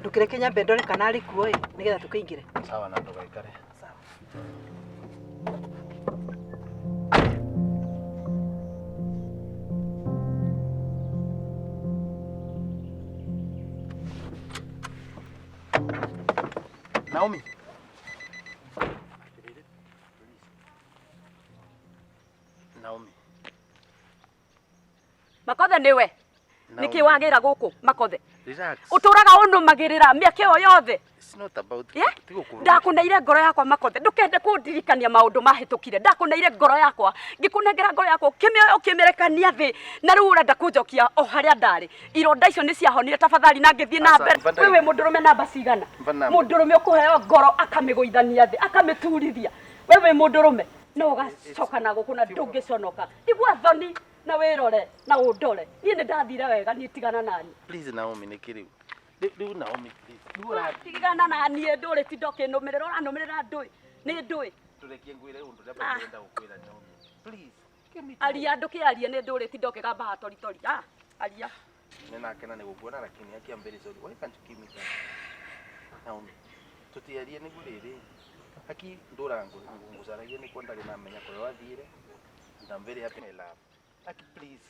Ndũkĩreke nyambe ndore kana arĩ kuo ĩ, nĩgetha tũkĩingĩre. Sawa, na ndũgaikare. Sawa. Naomi. Naomi. Makothe nĩwe. Naomi. Nĩkĩ wagĩra gũkũ Makothe? Relax. Ũtũraga ũnũmagĩrĩra mĩaka ĩyo yothe. It's not about Yeah? ti gũkũrũmĩrĩra. Ndakũneire ngoro yakwa Makothe, ndũkende kũndirikania maũndũ mahĩtũkire. Ndakũneire ngoro yakwa, ngĩkũnengera ngoro yakwa, ũkĩmĩoya ũkĩmĩrekania thĩ, na rĩu ũrenda kũnjokia o harĩa ndarĩ. Ironda icio nĩ ciahonire tafadhali na ngĩthiĩ na Aca, mbere. mva Wewe mũndũrũme namba cigana? Mva namba. Mũndũrũme ũkũheo ngoro akamĩgũithania thĩ, akamĩturithia. Wewe wĩ mũndũrũme no ũgacoka na gũkũ na ndũngĩconoka. Igua thoni na wĩrore na ũndore. Niĩ nĩ ndathire wega, niĩ tigana naniĩ. Please Naomi nĩ kĩ rĩu? Rĩu Naomi please. Rĩu ũrathiĩ. Tigana na niĩ ndũrĩ tinda ũkĩnũmĩrĩra, ũranũmĩrĩra ndũĩ. Nĩ ndũĩ. Tũrekie ngwĩre ũndũ ũrĩa Ah. ndĩrenda gũkwĩra Naomi. Please. Give me time. Aria ndũkĩarie nĩ ndũrĩ tinda ũkĩgamba toritori. Ah, aria. Nĩ nakena nĩ gũkuona lakini aki I'm very sorry. Why can't you give me time? Naomi. Tũtiarie nĩguo rĩrĩ. Aki ndũraga ngũcaragia nĩkuo ndarĩ namenya kũrĩa wathire. And I'm very happy my love. Aki please.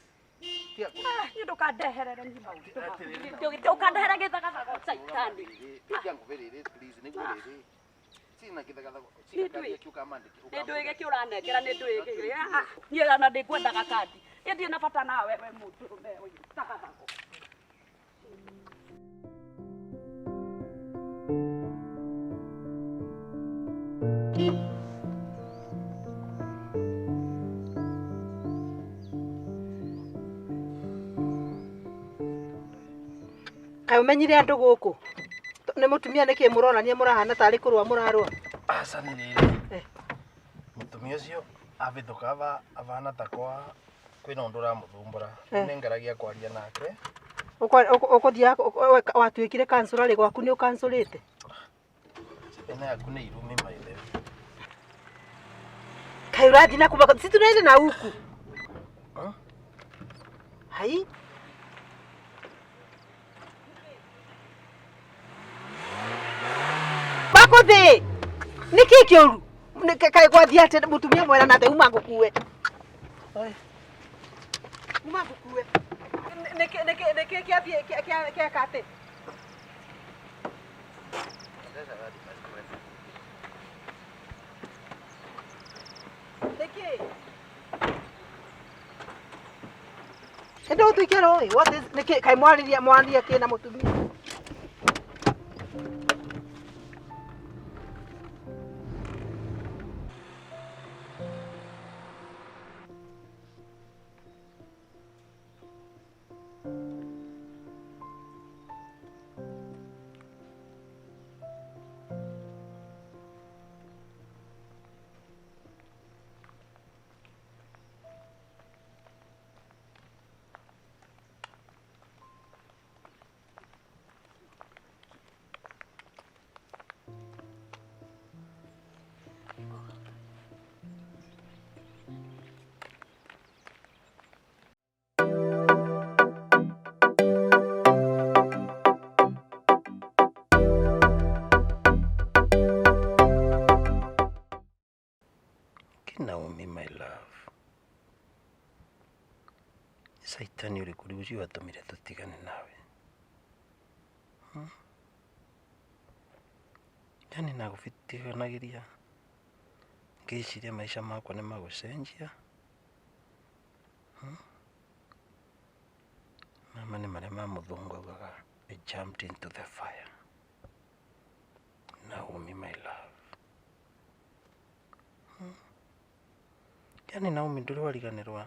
Tiga kũ- Ah, niĩ ndũkandeherere niĩ maũndũ maku. Atĩrĩrĩ, Ndũkandehere gĩthagathago caitani. Tiga ngũbĩrĩrĩ please nĩguo rĩrĩ. Sina gĩthagathago. Nĩ ndũĩ. Ũkamandĩkĩra. Nĩ ndũĩ gĩkĩ ũranengera nĩ ndũĩ gĩkĩ. Ah, niĩ ona ndĩngwendaga kandi. Niĩ ndirĩ na bata nawe we mũndũrũme ũyũ thagathago. Kaĩ ũmenyire andũ gũkũ? Nĩ mũtumia nĩkĩ mũronania mũrahana tarĩ kũrũa mũrarũa? Aca nĩ rĩrĩ. Eh. Mũtumia ũcio abĩtũka abana ta kwa kwĩna ũndũ ũramũthumbũra. Eh. Nĩ ngeragia kwaria nake. Ũkũthiaga watuĩkire kansũra rĩ gwaku nĩ ũkansũrĩte? Ĩno yaku nĩ irumi maithe. Kaĩ ũrathiĩ na kuma si tunaenda na huku. Huh? Hai. Makũthĩ! Nĩkĩ kĩũru? Kaĩ gwathiĩ atĩa mũtumia mwera na atĩ uma ngũkue? Uma ngũkue. Nĩkĩ nĩkĩ nĩkĩ kĩathiĩ kĩeka atĩ? Nĩkĩ? Ĩndĩ ũtuĩke rũĩ, what is nĩkĩ kaĩ mwarĩria mwaria kĩ na mũtumia? Ki Naomi my love. Nĩ caitani ũrĩkũ rĩu ũcio watũmire tũtigane nawe? Yani nagũbitiganagĩria ngĩciria maica makwa nĩ magũcenjia. Mama nĩ marĩa ma mũthũngũ augaga I jumped into the fire. Naomi my love. Yani Naomi ndũrĩ wariganĩrwa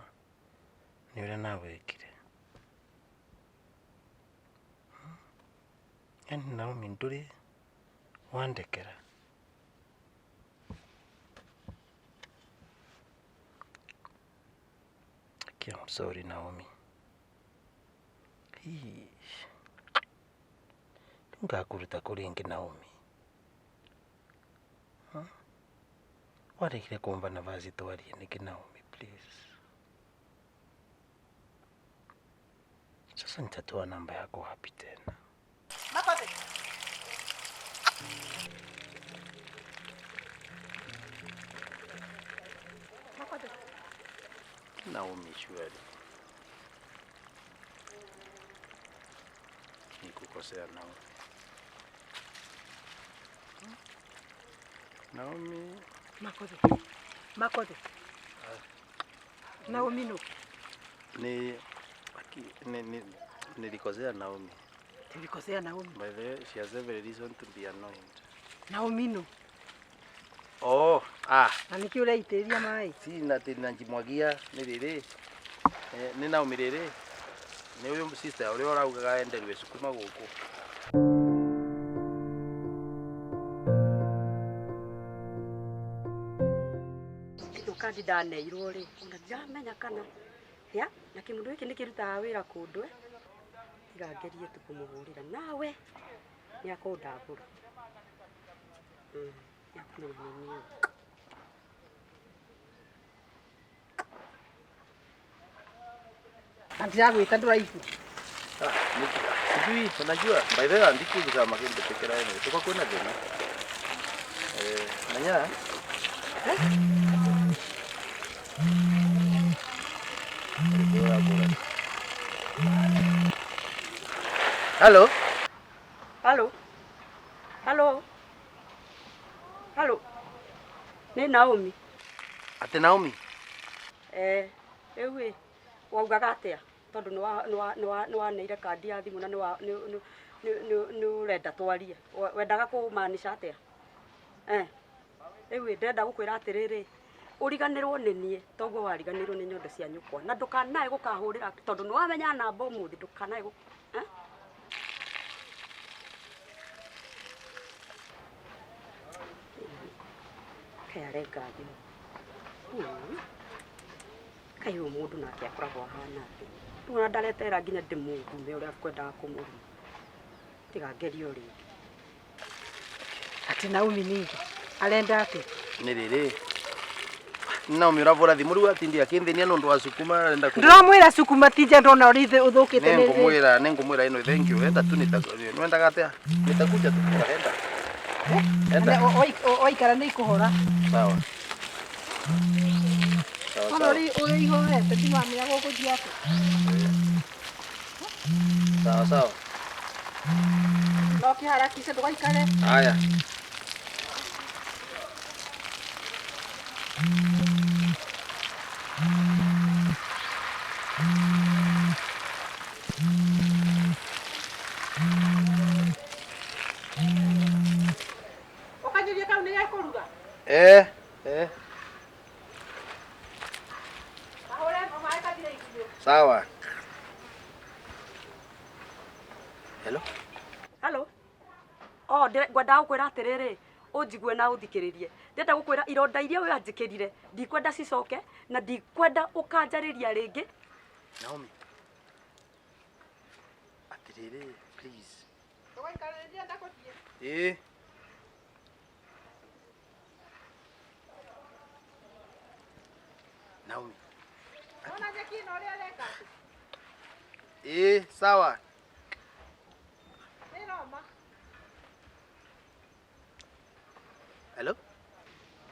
nĩ ũrĩa nawĩkire. Yani Naomi ndũrĩ wandekera. Okay, I'm sorry Naomi. Hii. Rĩu ngakũruta kũ rĩngĩ Naomi? Waregire kũmba nafasi twarie nĩkĩ Naomi please? Sasa nitatoa namba yako wapi tena? Makothe. Naomi surely. Nikukosea Naomi. Naomi. Makothe. Makothe. Naomi no. Ni ni nilikosea Naomi. Nilikosea Naomi. By the way, she has every reason to be annoyed. Naomi no. Oh, ah. Na niki uraitĩrĩria maĩ? Si na njimwagia nĩ rĩrĩ. Nĩ Naomi rĩrĩ. Nĩ ũyũ sister ũrĩa ũraugaga enderwe sukuma gũkũ. Ĩno kandi ndaneirwo rĩ, ona ndiramenya kana ya na kĩmũndũ gĩkĩ nĩkĩrutaga wĩra kũndũ tiga ngerie tu kũmũhũrĩra nawe nĩakũndambũra. Nĩakũmenya nĩ niĩ. Na ndĩragwĩta ndũraigua. Sijui, unajua by the way andiki gũcama kĩndũ tekera ene tuko kwĩna thĩna. Nanya. Hello. Hello. Hello. Hello. Nĩ Naomi. Ate Naomi? Rĩu ĩ waugaga atĩa tondũ nĩ waneire kandi ya thimũ na nĩ ũrenda twarie. Wendaga kũmaanisha atĩa? Rĩu ĩ ndĩrenda gũkwĩra atĩrĩrĩ, ũriganĩrwo nĩ niĩ toguo wariganĩirwo nĩ nyondo cia nyũkwa na ndũkanae gũkahũrĩra tondũ nĩ wamenya namba ũmũthĩ ndũkanae gũ Kaĩ arenga thimũ. Kaĩ ũyũ mũndũ nake akoragwo ahana atĩa? Rĩu ona ndaretera nginya ndĩmũrume ũrĩa ngwendaga kũmũruma. Tiga ngerie o rĩngĩ. Atĩ Naomi ningĩ arenda atĩa? Nĩ rĩrĩ. Naomi ũravũra thimũ rĩu atindi akĩnthĩnia nĩ ũndũ wa sukuma arenda kũ Ndĩramwĩra sukuma ti nja ndona ũrĩa ũthũkĩte nĩ ngũmwĩra ĩno thank you enda tu nĩwendaga atĩa? Nitakuja tu kwa enda. Enda. Waikara nĩ ikũhora. Sawa. Sawa Ona sawa. ũrĩa ihorete ndimamenya gũgũthiĩ atĩa. Sawa sawa. No kĩharakishe ndũgaikare. Haya. Ũkanyuria kau nĩ gekũruga? Kahũre maĩ kathire igunyũ. Sawa. Hello. Hello. Oh, ngwendaga gũkwĩra atĩrĩrĩ, ũnjigue na ũthikĩrĩrie. Ndĩrenda gũkwĩra ironda iria wanjĩkĩrire ndikwenda cicoke na ndikwenda ũkanjarĩria rĩngĩ. Naomi. Atĩrĩrĩ, please. Ndũgaikare ndĩrenda gũthiĩ. Naomi. Ona nyeki ĩno ũrĩa ĩreka atĩ. Sawa. Nĩ Roma. Hello.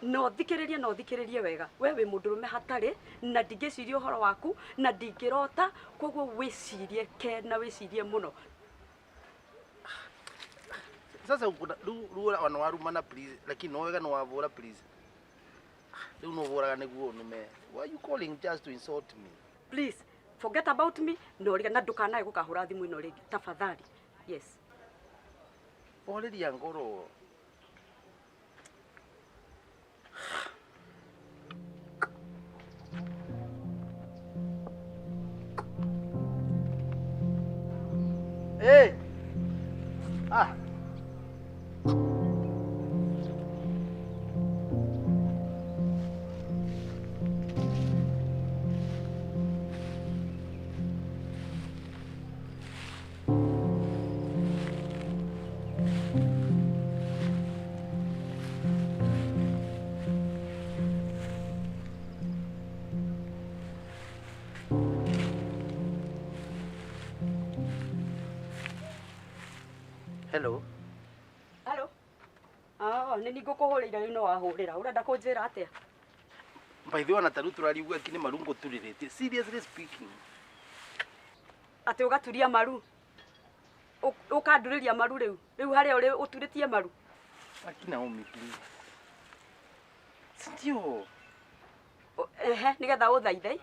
No thikĩrĩrie wega. We wĩ mũndũrũme hatarĩ na ndingĩciria ũhoro waku na ndingĩrota koguo wĩcirie ke na wĩcirie mũno. Sasa rĩu ona warumana please lakini no wega no wavũra please. Rĩu no ũvũraga nĩguo ũnume. Why are you calling just to insult me? Please forget about me na ũrigane na ndũkanae gũkahũra thimũ ĩno rĩngĩ tafadhali. Yes. Horeria ngoro. Hey. Ah. Hello. Hello. Ah, nĩ niĩ ngũkũhũrĩire rĩu no wahũrĩra. Ũrenda kũnjĩra atĩa? By the way, ona tarĩu tũrariuga ki nĩ maru ngũturĩrĩtie. Seriously speaking. Atĩ ũgaturia maru, ũkandurĩria maru rĩu rĩu harĩa ũrĩ ũturĩtie maru. Aki Naomi, please. Sindio? Ehe, nĩgetha ũthaithe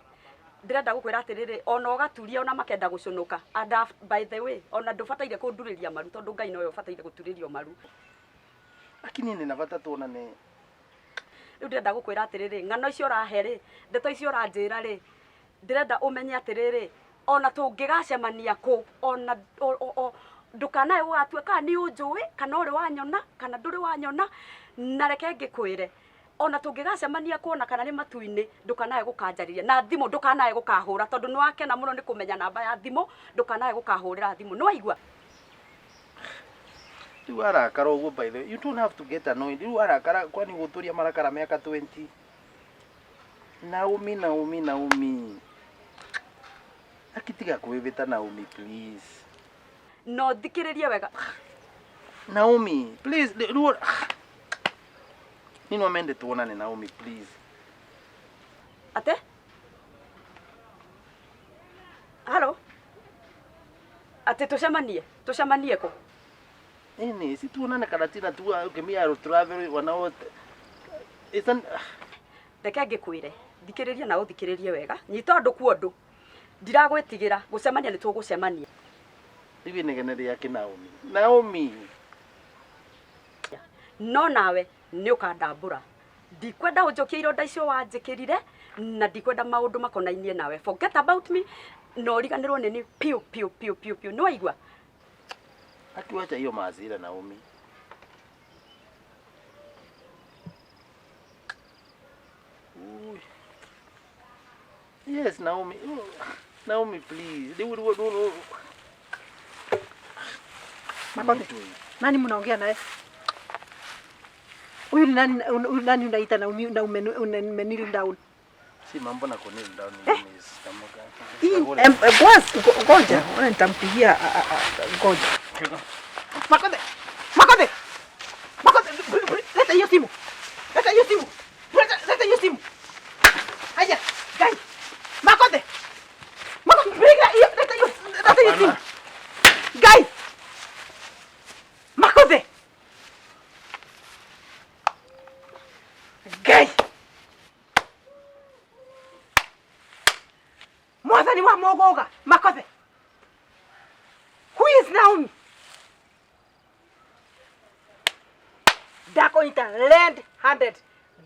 ndĩrenda gũkwĩra atĩrĩrĩ, ona ũgaturia ona makenda gũcũnũka. And by the way, ona ndũbataire kũndurĩria maru tondũ Ngai nowe ũbataire gũturĩrio maru. Aki niĩ ndĩna bata tuonane. Rĩu ndĩrenda gũkwĩra atĩrĩrĩ, ng'ano icio ũrahe rĩ, ndeto icio ũranjĩra rĩ, ndĩrenda ũmenye atĩrĩrĩ, ona tũngĩgacemania kũ, ona ndũkanae gũgatua kana nĩ ũnjũĩ kana ũrĩ wanyona kana ndũrĩ wanyona, na reke ngĩkwĩre ona tũngĩgacemania kuona kana nĩ matu-inĩ, ndũkanae gũkanjarĩria na thimũ, ndũkanae gũkahũra tondũ nĩ wakena mũno nĩ kũmenya namba ya thimũ, ndũkanae gũkahũrĩra thimũ, nĩ waigua? Rĩu arakara ũguo, by the way, you don't have to get annoyed. Rĩu arakara kwani gũtũria marakara mĩaka 20. Naomi, Naomi, Naomi. Akitiga kwĩvĩta Naomi, please. No thikĩrĩrie wega. Naomi, please, rĩu niĩ no mende tuonane Naomi, please. Ate? Halo? Ate tucemanie? Tucemanie kũ? Nini, si tuonane Karatina tu ukimia travel wana It's an Reke ngĩkwĩre, thikĩrĩria na ũthikĩrĩrie wega. Nyita ũndũ kwa ũndũ. Ndiragwĩtigĩra, gũcemania nĩ tũgũcemania. Rĩu inegene rĩake Naomi. Naomi. No nawe nĩ ũkandambũra. Ndikwenda ũnjokie ironda icio wanjĩkĩrire na ndikwenda maũndũ makonainie nawe. Forget about me na ũriganĩrwo nĩ niĩ piũ piũ piũ piũ piũ. Nĩ waigua? Akiwacha hiyo maazira Naomi. Ui. Yes, Naomi. Oh, Naomi, please. Rĩu rĩu rĩu. Makote. Nani mnaongea naye? Huyu ni nani? Huyu nani unaita na na umenil down? Si mambo na kunil down ni sitamoka. Hii ngoja, ona nitampigia ngoja. Makote. Makote. Makote, leta hiyo simu. Leta hiyo simu. Leta hiyo simu. Haya, guys. Makote. Makote, piga hiyo, leta hiyo, leta hiyo simu. Guys. Makote. Guys. Mwathani wa mogoga, Makote. Who is Naomi? Ndakũnyita red handed.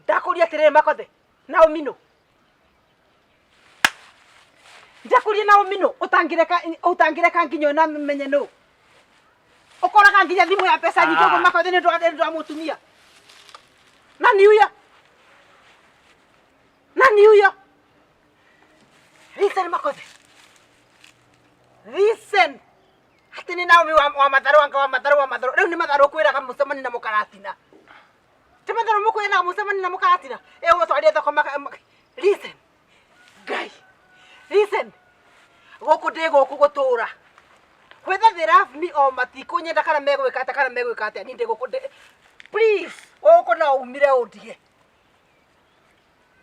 Ndakũria atĩrĩrĩ Makote, Naomi nũ? Ndakũria Naomi nũ? Ũtangĩreka ũtangĩreka nginya ona menye nũ? Ũkoraga nginya thimũ ya mbeca nyingĩ ũguo Makote nĩ ũndũ wa mũtumia. Nani huyo? Nani huyo? Listen Makote. Listen. Ati nĩ Naomi wa matharũ anga wa matharũ wa matharũ. Rĩu nĩ matharũ kwĩraga mũcemani na mũkaratina. Ti matharũ mũkwĩraga mũcemani na mũkaratina. Ĩgũtwarire thoko Listen. Ngai. Listen. Gũkũ ndĩ gũkũ gũtũra. Whether they love me or matikũnyenda kana megwĩka atĩa kana megwĩka atĩa, niĩ ndĩ gũkũ Please, gũkũ no umire ũndige.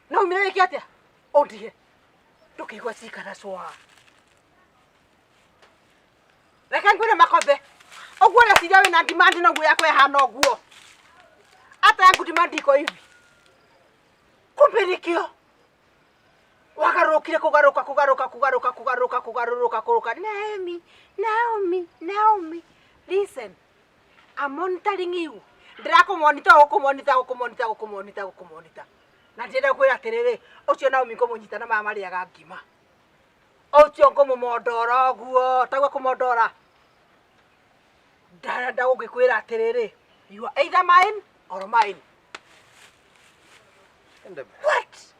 No umire wĩke atĩa? Ũndige. Ndũkĩigua cikara cwa. Reke ngwĩre Makothe, ũguo ũreciria wĩna demand noguo yakwa ĩhana ũguo. Hata yangu demand iko hivi. Kumbe nĩkĩo wagarũrũkire kũgarũka kũgarũka kũgarũka kũgarũka kũgarũrũka kũrũka. Naomi, Naomi, Naomi, listen. I'm monitoring you. Ndĩrakũmonitor gũkũmonitor gũkũmonitor gũkũmonitor gũkũmonitor. Na ndĩrenda kwĩra atĩrĩrĩ, ũcio Naomi ngũmũnyita na maya marĩaga ngima. Ũcio ngũmũmondora ũguo, taguo kũmondora. Ndarenda gũgĩkwĩra atĩrĩrĩ, you are either mine or mine. What?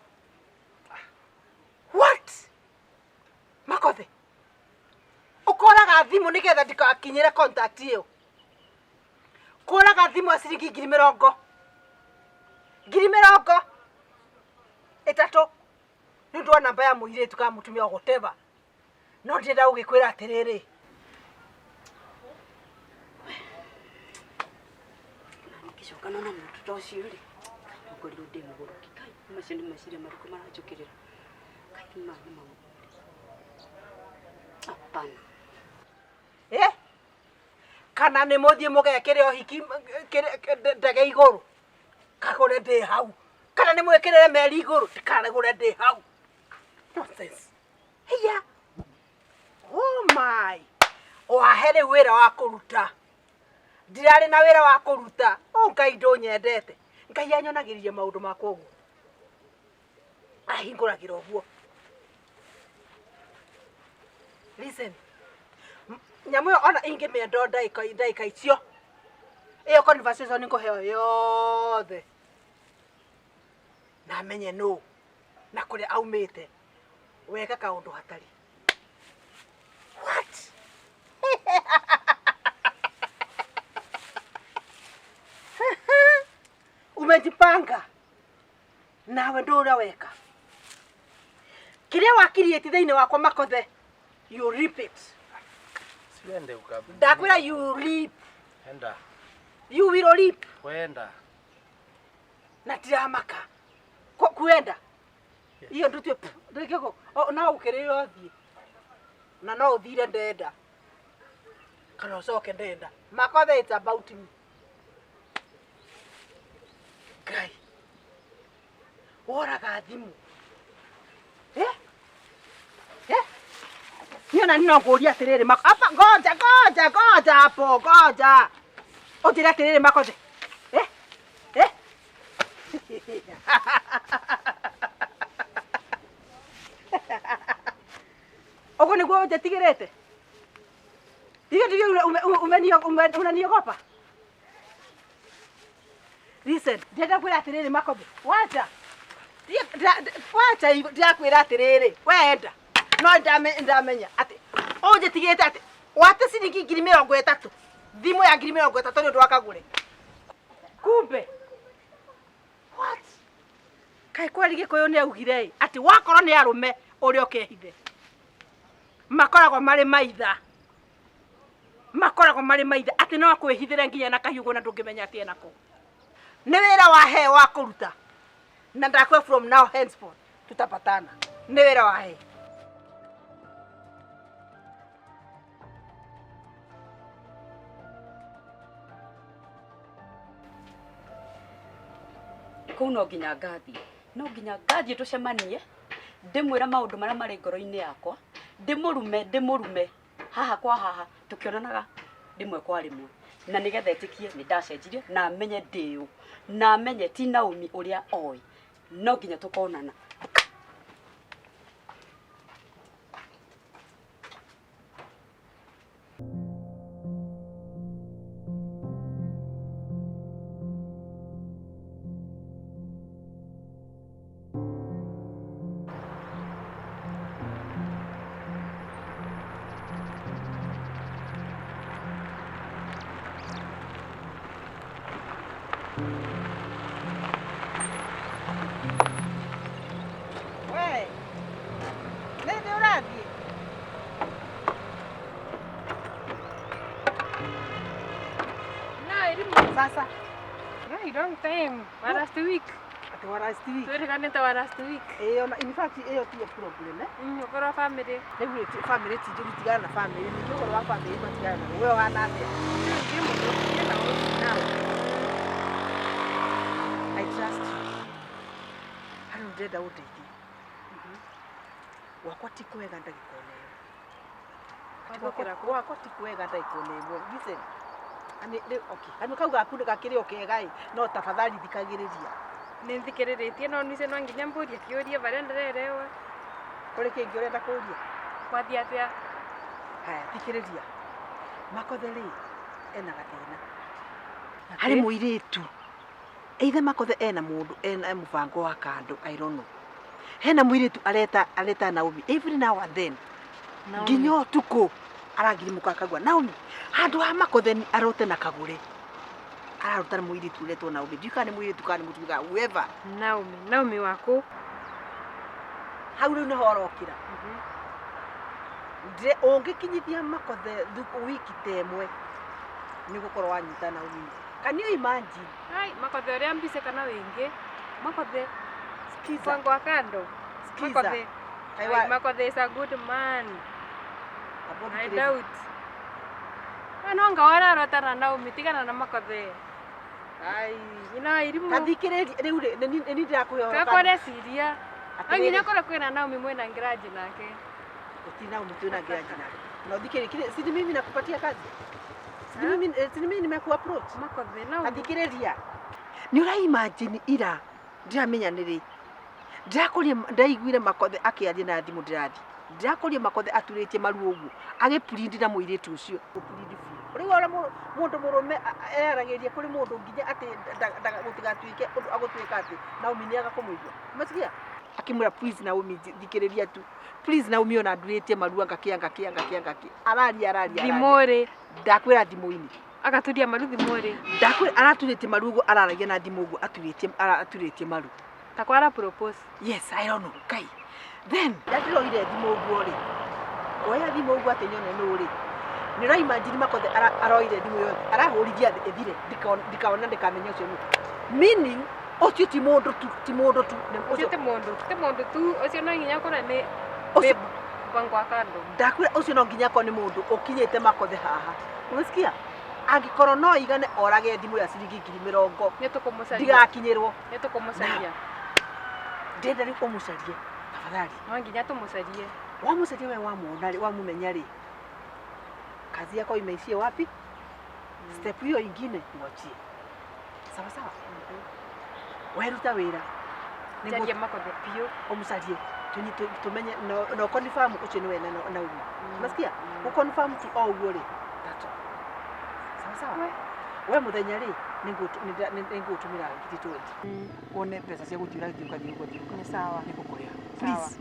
What? Makothe. Ũkoraga thimũ nĩgetha ndikakinyĩre contact ĩyo. Kũraga thimũ ya ciringi ngiri mĩrongo. Ngiri mĩrongo ĩtatũ. Nĩ ũndũ wa namba ya mũirĩtu kana mũtumia o whatever. No ndĩrenda gũgĩkwĩra atĩrĩrĩ. Ngĩcoka nona mũndũ ta ũcio rĩ, ngorirwo ndĩ mũgũrũki Ngai. Macio nĩ meciria marĩkũ maranjũkĩrĩra? Kaĩ maya nĩ maũndũ. Hapana. Eh? Kana nĩ mũthiĩ mũgekĩre ũhiki ndege igũrũ kagũre ndĩ hau, kana nĩ mwĩkĩrĩre meri igũrũ kagũre ndĩ hau. Nonsense. Hiya. Oh my. Wahe rĩu wĩra wa kũruta. Ndirarĩ na wĩra wa kũruta. Oh Ngai ndũnyendete. Ngai anyonagĩrĩria maũndũ makwa ũguo. Ahingũragĩra ũguo. Listen. Nyamũ ĩyo ona ingĩmĩenda o ndagĩka icio. Ĩyo conversation ngũheo yothe. Na menye nũ na kũrĩa aumĩte. Weka kaũndũ hatarĩ. What? Umejipanga nawe ndũra weka kiria wakiriĩti thĩinĩ wakwa Makothe, you reap it. Siende ukabu. Ndakwĩra you reap. Enda. You will reap. Kwenda. Na tiramaka kuenda iyo ndutue ndikiko no ukirire ũthiĩ na no ũthire ndenda kana ũcoke ndenda. Makothe, it's about me. Ngai woraga thimũ. Eh? Eh? Niĩ ona no ngũria atĩrĩrĩ apa, ngoja ngoja ngoja hapo, ngoja ũnjĩre atĩrĩrĩ Makothe. Eh? Eh? Ũguo nĩguo ũnjĩtigĩrĩte? Hiyo ndivyo unaniogopa? Listen, ndĩrenda kwĩra atĩrĩrĩ Makothe, wacha. Wacha ndĩrakwĩra atĩrĩrĩ, wenda. No ndamenya atĩ ũnjĩtigĩrĩte atĩ wate ciringi 30,000. Thimũ ya 30,000 nĩ ũndũ wa kagũre. Kumbe. What? Kaĩ kweri Gĩkũyũ nĩ augire ĩ, atĩ wakorwo nĩ arũme ũrĩa ũkehithe. Makoragwo marĩ maitha. Makoragwo marĩ maitha atĩ no akwĩhithĩre nginya na kahiũ na ndũngĩmenya atĩ enako. Nĩ wĩra wa he wa kũruta. Na ndakwe from now henceforth tutapatana. Nĩ wĩra wa he. Kũu no nginya ngathiĩ. No nginya ngathiĩ tũcemanie, ndĩmwĩre maũndũ marĩa marĩ ngoro-inĩ yakwa, ndĩmũrume haha kwa haha tũkĩonanaga rĩmwe kwa rĩmwe, na nĩgetha etĩkie nĩ ndacenjirie na amenye ndĩũ, na amenye ti Naomi ũrĩa oĩ. No nginya tũkonana. We, nĩ ũrathiĩ? No, irimu. Sasa. No, long time. Wa last week. Atĩ wa last week. Twĩrĩganĩte wa last week. Ĩyo na in fact ĩyo tiyo problem eh. Ũhoro wa family. Rĩu rĩ family ti njũru, tigana na family. Ningĩ ũhoro wa family matigana naguo. We ũhana atĩa? Ndĩ mũno, ndĩ na ũru. Now, I trust you. Harĩ ndĩrenda ũndeithie. Gwakwa ti kwega ndagĩka ona ĩmwe. Wathũkĩra kũ? Gwakwa ti kwega ndagĩka ona ĩmwe. Listen. Ani rĩu okay. Kanua kau gaku gakĩrĩ o kega ĩ, no tafadhali thikagĩrĩria. Nĩ thikĩrĩrĩtie no nice no nginya mbũrie kĩũria barĩa ndĩrerewa. Kũrĩ kĩngĩ ũrenda kũũria? Kwathiĩ atĩa? Haya, thikĩrĩria. Makothe rĩ, ena gathĩna. Harĩ mũirĩtu. Either Makothe ena mũndũ, ena mũbango wa kando, I don't know. Hena mũirĩtu areta Naomi every now and then. Nginya ũtukũ aragirimũka akagua Naomi. Handũ ha Makothe arote na kagũre. Ararota na mũirĩtu ũretwo Naomi. Ndiũĩ kana nĩ mũirĩtu kana nĩ mũtumia, whoever. Naomi, Naomi waku. Hau rĩu nĩho ũrokĩra. Ũngĩkinyithia Makothe wiki ta ĩmwe nĩ ũgũkorwo wanyita Naomi. Can you imagine? Ai, Makothe ũrĩa mbice kana wĩngĩ. Makothe Sikiza. Mpango wa kando. Sikiza. Makothe. Aiwa. Ai, Makothe is a good man. Abo I thikĩrĩria. doubt. No anga wararota na Naomi tigana na Makothe. Ai, ina irimu. Ta thikĩrĩria rĩu rĩ nĩ niĩ ndĩrakũhe ũhoro kana- Kakore ciria. Atĩrĩrĩ. Anginya korwo kwĩna Naomi mwĩna ngiraji nake. Gũtirĩ Naomi twĩna ngiraji nake. Na ũthikĩrĩrie kile si ni mimi nakupatia kazi. Si ni mimi si ni mimi nimekuapproach. Makothe Naomi. Athikĩrĩria. Nĩ ũra imagine ira ndiramenya nĩ rĩ. Ndĩrakũria ndaiguire Makothe akĩaria na thimũ ndĩrathi. Ndĩrakũria Makothe aturĩtie maru ũguo agĩpurindi na mũirĩtu ũcio. Gũpurindi biũ. Rĩu ũrĩa mũndũ mũrũme eyaragĩria kũrĩ mũndũ nginya atĩ gũtigatuĩke ũndũ agũtuĩka atĩ Naomi nĩ aga kũmũigua. Umesikia? Akĩmwĩra please Naomi thikĩrĩria tu. Please Naomi ona ndurĩtie maru anga kĩ anga kĩ anga kĩ anga kĩ. Araria araria. Araria. Thimũ-rĩ. Ndakwĩra thimũ-inĩ. Agaturia maru thimũ-rĩ. Ndakwĩra araturĩtie maru ũguo araragia na thimũ ũguo aturĩtie aturĩtie maru. Ta kwara propose. Yes, I don't know. Kai. Then ndĩroire thimũ ũguo rĩ. Oya thimũ ũguo atĩ nyone nũ rĩ. Nĩ ũra imagine Makothe aroire thimũ yothe. Arahũrithia thĩ ĩthire. Ndikaona ndikamenya ũcio nũ. Meaning ũcio ti mũndũ tu, ti mũndũ tu. Nĩ Ũcio ũcio ti mũndũ, ti mũndũ tu, ũcio no nginya akorwo nĩ ũcio babe, mpango wa kando. Ndakwĩra ũcio no nginya akorwo nĩ mũndũ ũkinyĩte Makothe haha. Umesikia? Angĩkorwo no igane orage thimũ ya ciringi 20,000. Nĩ tũkũmũcaria. Ndigakinyĩrwo. Nĩ tũkũmũcaria. Ndĩrenda rĩu ũmũcarie tafadhali. No nginya tũmũcarie. Wamũcaria we wamuona rĩ, wamũmenya rĩ, kazi yako imeishia wapi? Step hiyo ingine mwachie. Sawa sawa. Weruta wĩra. Nĩguo Njarie Makothe biũ. Ũmũcarie tumenye no confirm ũcio nĩwe na Naomi. Umesikia? Gũ confirm tu o ũguo rĩ. That's all. Sawa sawa. We. We mũthenya rĩ nĩngũgũtũmĩra 20,000. Wone mbeca cia gũthiĩ ũrathiĩ ũgathiĩ ũgathiĩ. Nĩ sawa. Nĩngũkũrĩha. Sawa. Please.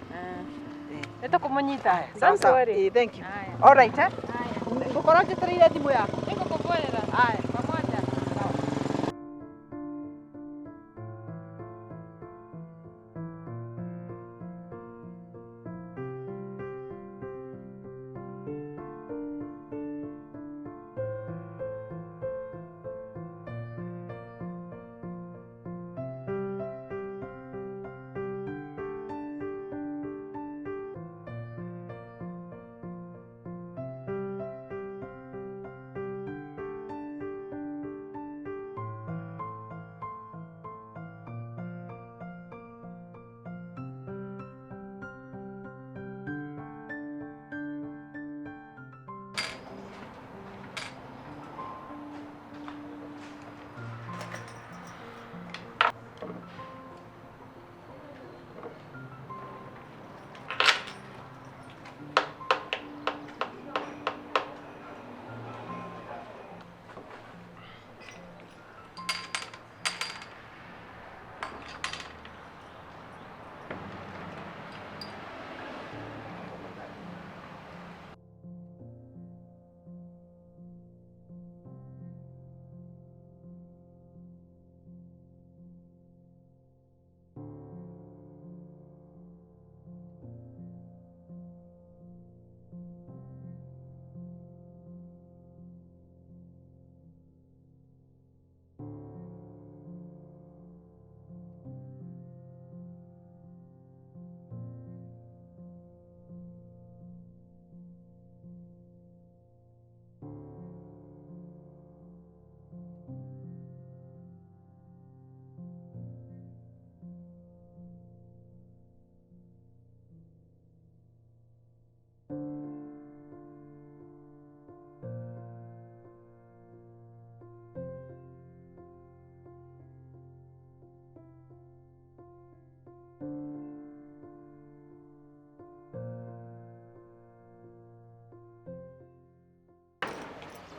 Nĩ tũkũmũnyita. Sawa Don't sawa. worry. Thank you. Haya. All right, eh? Haya. Ngũkorwo njetereire thimũ yaku. Nĩngũkũbũrĩra. Haya. Pamoja.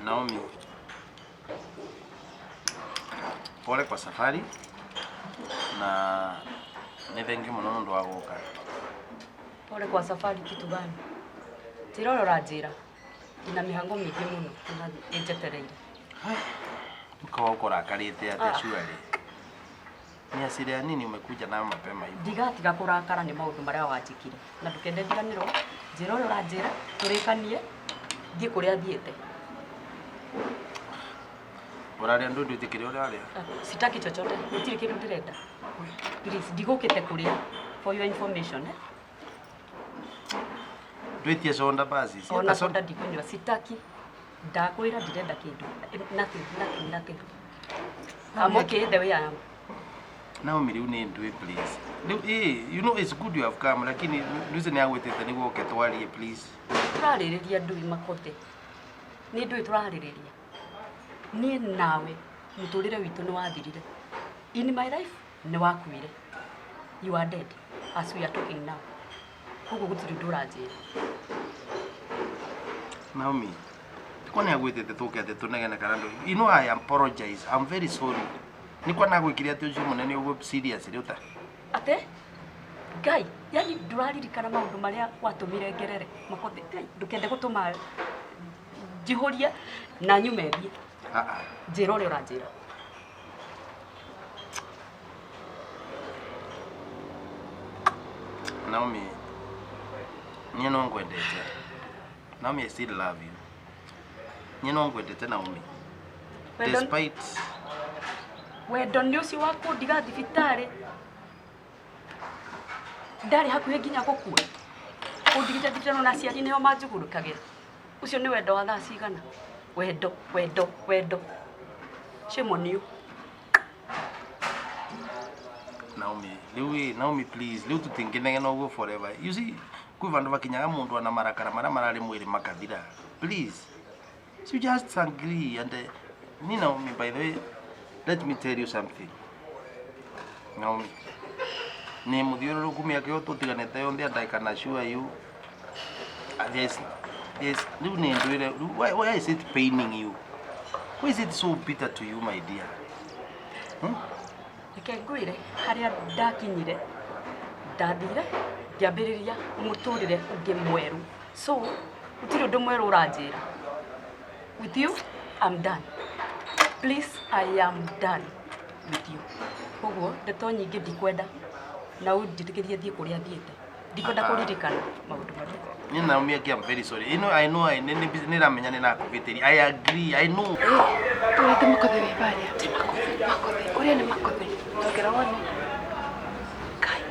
Naomi, pole kwa safari na nĩ thengiũ mũno nĩ ũndũ wa gũka. Pole kwa safari kitu gani? Njĩra ũrĩa ũranjĩra. Ndina mĩhango mĩingĩ mũno na ĩnjetereire. Ukawa uko rakarĩte atĩa? Ah. Surely ni hasira ya nini umekuja nayo mapema hivi? Ndigatiga kũrakara nĩ maũndũ marĩa wanjĩkire. Na ndũkende ndiganĩrwo. Njĩra ũrĩa ũranjĩra tũrĩkanie thiĩ kũrĩa thiĩte. Uraria ndu ndutikire uraria. Sitaki chochote. Gutiri kindu ndirenda. Please ndigukite kuria for your information eh. Ndwitie soda basi. Ona soda ndikunywa sitaki. Ndakwira ndirenda kindu. Nothing, nothing, nothing. I'm okay the way I am. Naomi riu ni ndui please. Riu you know it's good you have come lakini nduze ni agwetete niguo uke twarie please. Turaririria ndui Makothe. Ni ndui turaririria. Ni nawe muturire witu ni wathirire. In my life ni wakuire. You are dead as we are talking now. Koguo gutiri nduranjira. Naomi, tikwa ni agwetete tuke ati tunegene kana ndu. You know I apologize. I'm very sorry. Nikwa nagwikire ati ucio munene uguo serious riu ta. Ate? Ngai, yani nduraririkana maundu maria watumire ngerere. Makothe, Ngai, ndukende gutuma njihurie na nyume thie. Ah ah. Njira uria uranjira. Naomi, nie no ngwendete. Naomi, I still love you. Nie no ngwendete Naomi. Despite wendo ni ucio wa kundiga thibitari ndari hakuhi nginya gukua undigite thibitarĩ na aciari nĩo manjugũrũkagĩra ucio nĩ wendo wa thaa cigana wendo wendo wendo shame on you. Naomi, riu Naomi please, riu tutinginegena uguo forever. You see, kwi vandu vakinyaga mundu ana marakara maria marari mwiri makathira. Please. So you just agree and ni Naomi, by the way, let me tell you something. Naomi, ni muthiururuku miaka yo tutiganite yonthe and I can assure you there's riu ni ndwire why is it paining you? Why is it so bitter to you, my dear? Reke ngwire haria ndakinyire ndathire ngiambiriria muturire ungi mweru so gutiri undu mweru uranjira. With you I'm done. Please, I am done with you. Koguo ndeto nyingĩ ndikwenda na unjĩtĩkĩrie thiĩ kũrĩa thiĩte ndikwenda kũririkana maũndũ marĩa. Ni Naomi, I'm very sorry. You know, I know, I niramenya ni nakuvĩtĩria. I agree, I know. Tũrete Makothe wĩ barĩa. Ti Makothe, Makothe. Ũrĩa nĩ Makothe. Tongera wone. Ngai.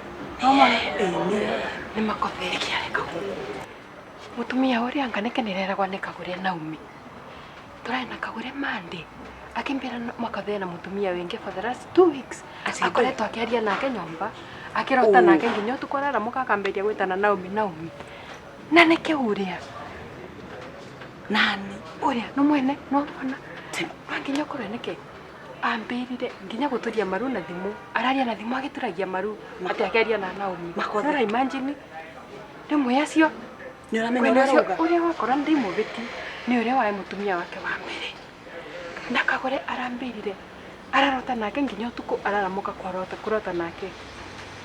No mone. Nĩ Makothe. Nĩkĩ gũkũ? Mũtumia ũrĩa anga nĩke nĩreragwa nĩ Kagũre Naomi. Tũrarĩ na Kagũre Monday. Akimbira Makothe na mũtumia wĩngĩ for the last 2 weeks. Akoretwo akĩaria nake nyũmba. Akĩrota nake nginya ũtukũ araramuka akambĩrĩria gwĩtana Naomi Naomi. Na nĩkĩ ũrĩa? Nani? Ũrĩa no mwene no mwana. No nginya ũkorwo nĩkĩ? Ambĩrire nginya gũtũria maru na thimũ. Araria na thimũ agĩtũragia maru atĩ akĩaria na Naomi. Makothe. Imagine. Rĩmwe acio Nĩ ũramenya ũrĩa ũrauga. Ũrĩa wakora ndĩmũbĩti nĩ ũrĩa wae mũtumia wake wa mbere. Na Kagũre arambĩrire ararota nake nginya ũtukũ araramuka kwarota kũrota nake.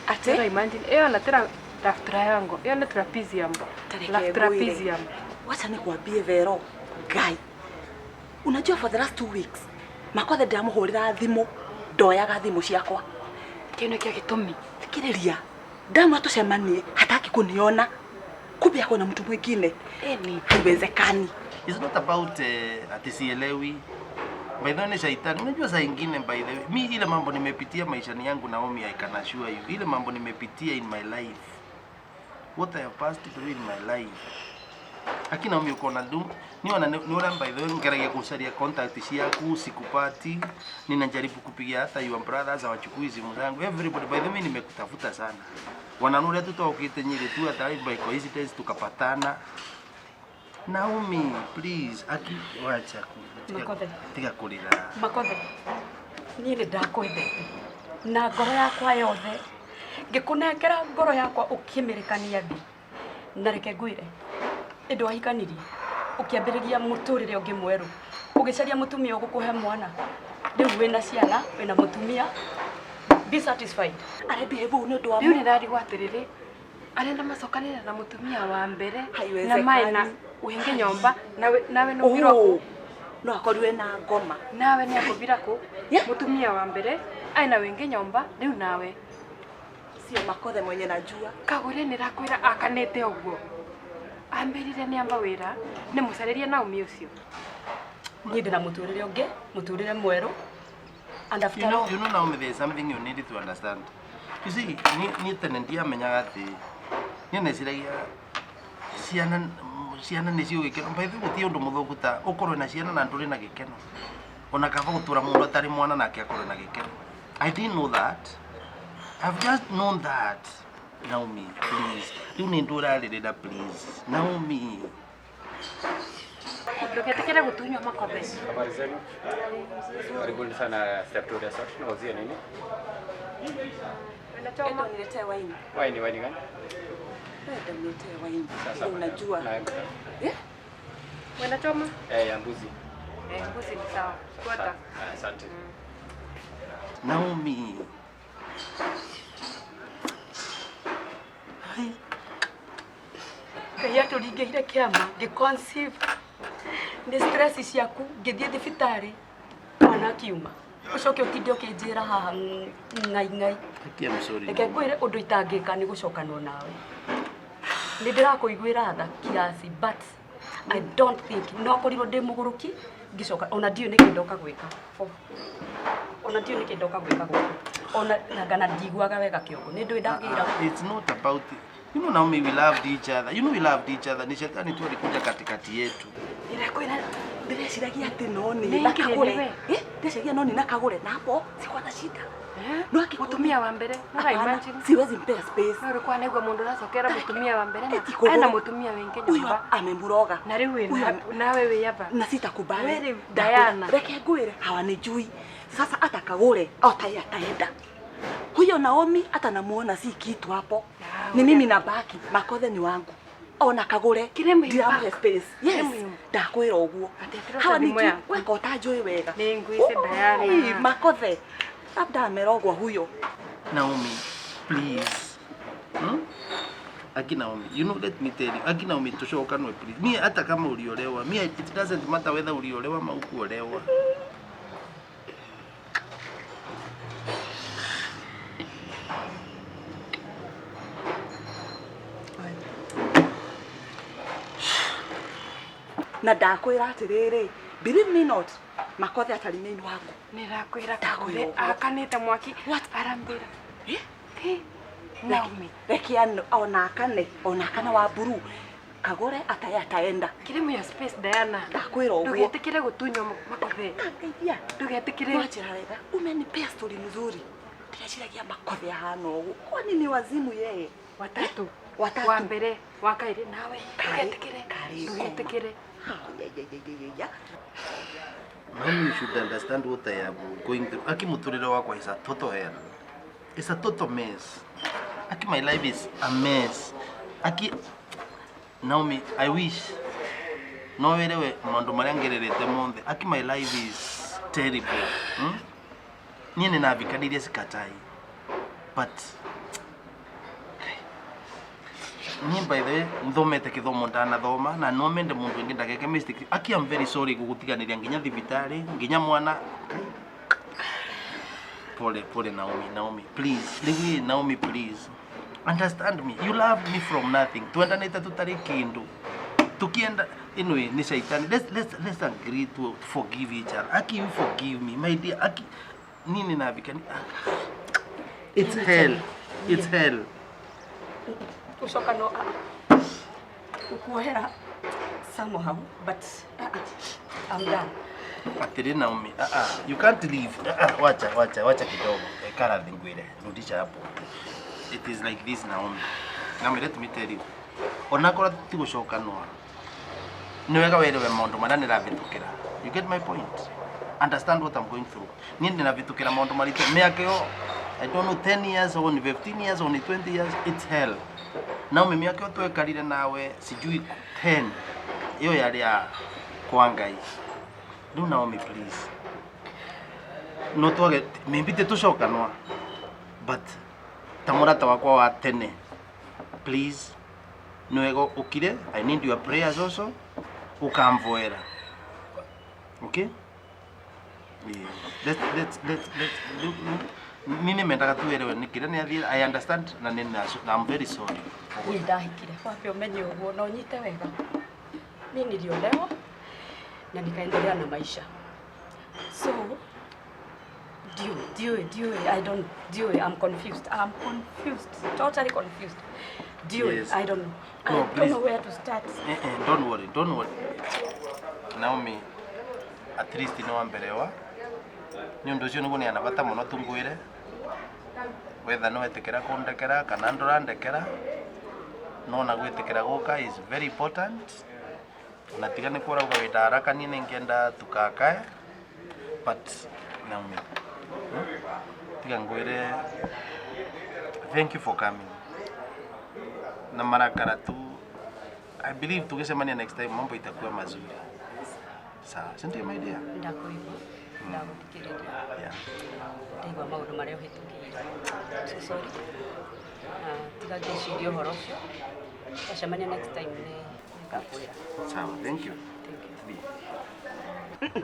Ate? Imagine ĩyo na tĩra love triangle. Ĩyo nĩ trapezium. Love trapezium. Wacha nikwambie Vero, Ngai. Unajua for the last 2 weeks Makothe ndamuhurira thimu ndoyaga thimu ciakwa. Kĩu nĩkĩo gĩtũmi. Thikĩrĩria. Ndamwa tucemanie hataki kuniona. Kumbe ako na mtu mwingine. Eni. Haiwezekani. It's not about ati sielewi. By the way, ni shaitani. Unajua saa ingine by the way, mi ile mambo nimepitia maishani yangu Naomi, I can assure you. Ile mambo nimepitia in my life. What I have passed through in my life. Lakini Naomi uko na dum, niona niona by the way ngeragia kusaria contact ciaku sikupati. Ninajaribu kupigia hata your brothers hawachukui simu zangu. Everybody by the way nimekutafuta sana. Wananuria tu tokite nyiri tu hata by coincidence tukapatana. Naomi, please, aki wacha Makothe. Tiga kurira. Makothe. Niĩ nĩ ndakwendete na ngoro yakwa yothe ngĩkũnengera ngoro yakwa ũkĩmĩrĩkania thĩ na reke ngwĩre ĩndĩ wahikanirie ũkĩambĩrĩria mũtũrĩre ũngĩ mwerũ ũgĩcaria mũtumia ũgũkũhe mwana rĩu wĩna ciana wĩna mũtumia be satisfied. Arebehave ũũ nĩ ũndũ wa Rĩu nĩndarigwo atĩrĩrĩ arenda macokanĩre na mũtumia wa mbere na mae na wĩngĩ nyomba nawe nĩ kũ no akorirwe na ngoma nawe nĩ akũbira kũ mũtumia wa mbere aina wĩngĩ nyomba rĩu nawe sio Makothe mwenye najua. Kagũre nĩrakwĩra akanĩte ũguo ambĩrire nĩ amba wĩra nĩ mũcarĩrie Naomi ũcio. Niĩ ndĩ na mũtũrĩre ũngĩ, mũtũrĩre mwerũ. And after You know, all, you know Naomi, there is something you need to understand. You see, ni tene ndiamenyaga atĩ niĩ neciragia ciana ciana nĩcio gĩkeno. By the way, gũtirĩ ũndũ mũthũku ta ũkorwo na ciana na ndũrĩ na gĩkeno. Ona kaba gũtũra mũndũ atarĩ mwana nake akorwo na gĩkeno. I didn't know that. I've just known that. Naomi, please. Rĩu nĩ ndũrarĩrĩra, please. Naomi. Ndũgetĩkĩre gũtunywo Makothe. Habari zenu? Karibuni sana Step 2 Resort. Nauzia nini? Enda uniletee waini. Waini, waini gani? Enda uniletee waini. Sasa Ile unajua. Na, Eh? Wena choma? eh, ya mbuzi. Eh, mbuzi ni sawa. Fuata. Ah, Asante. Naomi. Hai. Ngai atũringĩire kĩama ngĩ conceive nĩ stress ciaku ngĩthiĩ thibitarĩ mwana akiuma ũcoke ũtinde ũkĩnjĩra haha ngai ngai. Aki, I'm sorry. Reke ngwĩre ũndũ itangĩka nĩ gũcokanwo nawe. Nĩ ndĩrakũiguĩra tha kiasi, but I don't think no korirwo ndĩ mũgũrũki ngĩcoka ona ndiũĩ nĩkĩ ndoka gwĩka. Oh. Ona ndiũĩ nĩkĩ ndoka gwĩka gũkũ ona nangana ndiguaga wega kĩongo nĩ ndũĩ ndagĩra. It's not about, you know, Naomi, we loved each other. You know we loved each other. Ni shetani tu alikuja katikati yetu. Ndĩrekwĩra ndĩreciragia atĩ no Nĩ nĩ na ingĩrĩ kagũre. nĩwe. Eh, ndĩreciragia no nĩ na kagũre na hapo sikuwa na shida. No Mũtumia wa mbere. No Hapana, imagine. siwezi mpea space. No ũrĩkwa naigua mũndũ ũracokera mũtumia wa mbere na Eti kũgũrũ. ena mũtumia wĩngĩ Huyu nyũmba. amemuroga. Na rĩu Huyu wĩna nawe wĩ aba. Na sitakubali. Wewe rĩu Diana. Reke ngwĩre hawanijui. Sasa hata kagũre au tai ataenda. Huyo Naomi hata namuona si kitu hapo. Ah, Ni mimi nabaki, Makothe ni wangu. Ona kagũre Kĩrĩ mũhiũ ndiramuhe baka. space. Kĩrĩ Yes, mũhiũ. ndakwĩra ũguo. Atĩ Hawa thimũ nijui, yaku. weka ũtanjũĩ wega. Nĩ ngwĩce Diana. Oi, Makothe labda amerogwa huyo. Naomi, please. Hmm? Aki Naomi, you know, let me tell you. Aki Naomi, tushokanwe please. Mi hata kama uliolewa, mi it doesn't matter whether uliolewa ama hukuolewa. Na ndakwĩra atĩrĩrĩ, believe me not, Makothe atarĩ wangu. Nĩ ndakwĩra Ndakwĩra kagũre ũguo. akanĩte mwaki. What? Arambĩra. Eh? Hey, Naomi. Reke ona akane, ona akane wa buru. Kagũre ataye ataenda. Kĩrĩ mũhiũ space Diana. Ndakwĩra ũguo. Ndũgetĩkĩre gũtunywo Makothe. Ngeithia. Ndũgetĩkĩre. Nwanjĩra wega. Umenipea story mzuri. Ndĩreciragia Makothe ahana ũguo. Kwani ni wazimu yeye? Watatu. Watatu. Wa mbere, wa kaĩrĩ nawe. Karĩ- Ndũgetĩkĩre. karĩ Ndũgetĩkĩre. Ha, ya, ya, ya, ya, ya. Naomi, you should understand what I am going through. Aki muturire wakwa is a total hell. It's a total mess. Aki, my life is a mess. Aki, Naomi, I wish no werewe maundu maria ngererete monthe. Aki, my life is terrible. Hmm? Niĩ nĩ navikanirie sikatai. But niĩ by the way nthomete gĩthomo ndanathoma na no mende mũndũ ũngĩ ndageke mistake. Aki, I'm very sorry gũgũtiganĩria nginya thibitarĩ nginya mwana. Pole pole Naomi, Naomi please, rĩu Naomi please understand me. You loved me from nothing. Twendanĩte tũtarĩ kĩndũ tukienda anyway ni shaitani. Let's agree to forgive each other. Aki, you forgive me, my dear. Aki, nini navikani, it's hell, it's hell. Gũcoka no gũkuohera somehow, but I'm done. Atĩrĩ Naomi, ah ah, you can't leave. Ah ah, wacha wacha wacha kidogo. Kara ngwire, rudisha hapo. It is like this, Naomi. Naomi, let me tell you. Onakorwo ti gũcokanwo. Nĩ wega werewe maũndũ marĩa nĩravĩtũkĩra. You get my point? Understand what I'm going through. Niĩ ndĩravĩtũkĩra maũndũ maritũ. Mĩaka ĩyo, I don't know, 10 years or 15 years or 20 years, it's hell. Naomi, mĩaka ĩyo twekarire nawe, sijui 10. Ĩyo yarĩ ya kwa Ngai. Rĩu Naomi please. No twage maybe tũcokanwa. But ta mũrata wakwa wa tene, please, nĩ wega ũkire. I need your prayers also. Ũkamvoera. Okay? Yeah. Let's ni nĩ mendaga tuerewe nĩ kĩrĩa nĩ athiĩ. I understand na nĩ I'm very sorry. Niĩ ndahikire wambe ũmenye ũguo na ũnyite wega. Mi niliolewa Na nikaendelea na maisha. So do I don't do I'm confused. I'm confused. Totally confused. Do Yes. I don't know. No, I don't please. know where to start. Don't worry, don't worry. Naomi, at least ni wamberewa. Ni undu ucio niguo ni anabata muno tungwire. Wetha no etikira kundekera kana ndurandekera. No na gwitikira guka is very important. Na tiga ni kurauga winda haraka ni ningienda tukakae. But Naomi, tiga ngwire thank you for coming. Na marakara tu, I believe tukicemania next time mambo itakuwa mazuri. Sawa, si ndio my dear? Ndakuigua, ndaguthikiriria. Yeah. Ndaigua maundu maria uhitukire. So sorry. Tiga ngĩciria ũhoro ũcio. Twacemania next time nĩ ngakwĩra. Sawa, thank you. Thank you.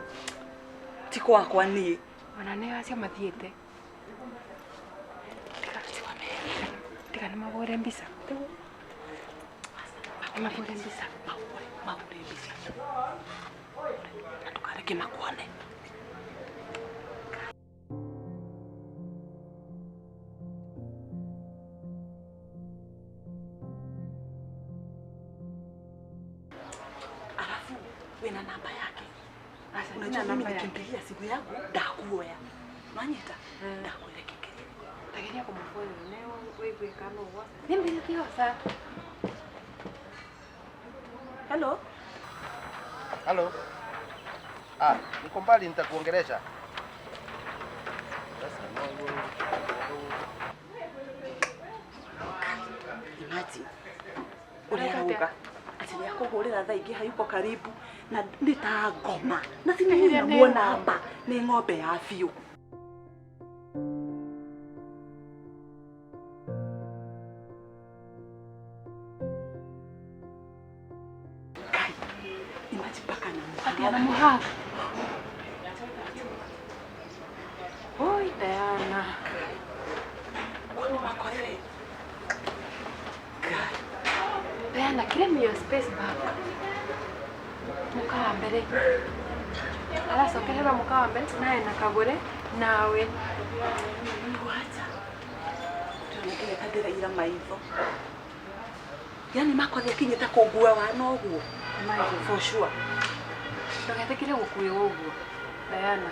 Ti kwakwa niĩ. Ona nĩ acio mathiĩte. Tiga nĩ mahũre mbica. Nĩ mahũre mbica. Mahũre mbica. Na ndũkareke makuone. Alafu wena namba yake. Unajua mimi nikimpigia simu yangu ndakuoya. Unanyita? Ndakuelekea. Tageria kũmũbũrĩra ne wĩigue kana ũguo. Nĩ mbica tihoca. Hello. Hello. Ah, niko mbali nitakuongelesha. Sasa Imagine. Ũrĩa arauga atĩ nĩ akũhũrĩra thaa ingĩ hayuko karibu na nĩ ta ngoma na sina muona hapa nĩ ng'ombe ya biũ. Kai, imagine mpaka Ati anamuhaga. Oi, Diana. Kwani makothe. Kai. Diana, claim your space back. Muka wa mbere. Aracokererwo muka wa mbere nawe na kagure nawe. Wacha. Tuonekane kadira ira maitho. Yani makothe akinyita kũngue wa noguo. Imagine. For sure. Ndũgetĩkĩre gũkuĩrwo ũguo. Diana.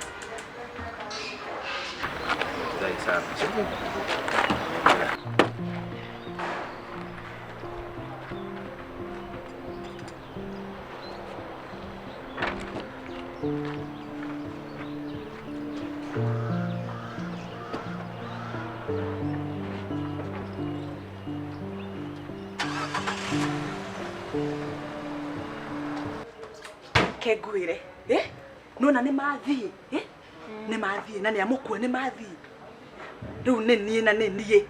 Dai sana. Kengwire. Eh? Nona nĩ mathiĩ. Eh? Nĩ mathiĩ na nĩ amũkue nĩ mathiĩ. Rĩu nĩ niĩ na nĩ niĩ.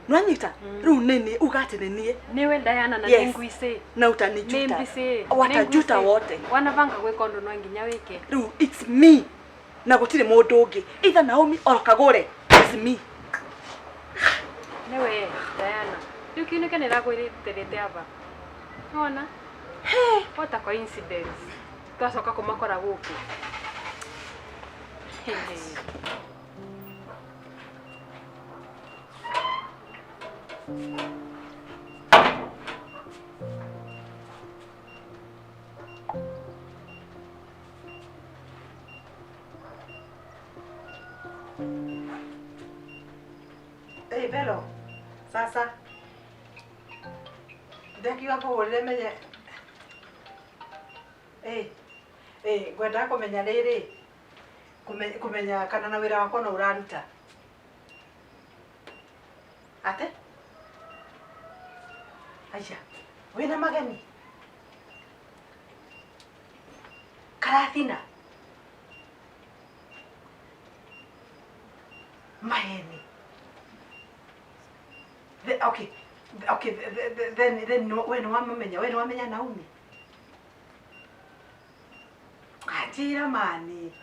Nwanyita? Rĩu nĩ niĩ uga atĩ nĩ niĩ. Niwe Diana na Yes. nĩ ngwicĩ. Na utanijuta. Nĩ mbicĩ. Watajuta wote. Wanabanga gwĩka ũndũ no nginya wĩke. Rĩu it's me. Na gũtirĩ mũndũ ũngĩ. Either Naomi or Kagure. It's me. Niwe Diana. Rĩu kĩu nĩkĩo nĩrakwĩrĩte aba. Nĩwona? What a coincidence. Twacoka kũmakora gũkũ. Hey, Vero. Sasa. Ndakiuga kũhũrĩre menye. Eh, ngwendaga kũmenya rĩrĩ. Kũmenya kana na wĩra wakwa no ũraruta. Ate? Aisha, wĩna mageni? Karathina? Maheni. Okay, okay, then we no wamenya, we no wamenya Naomi. Ajira mani.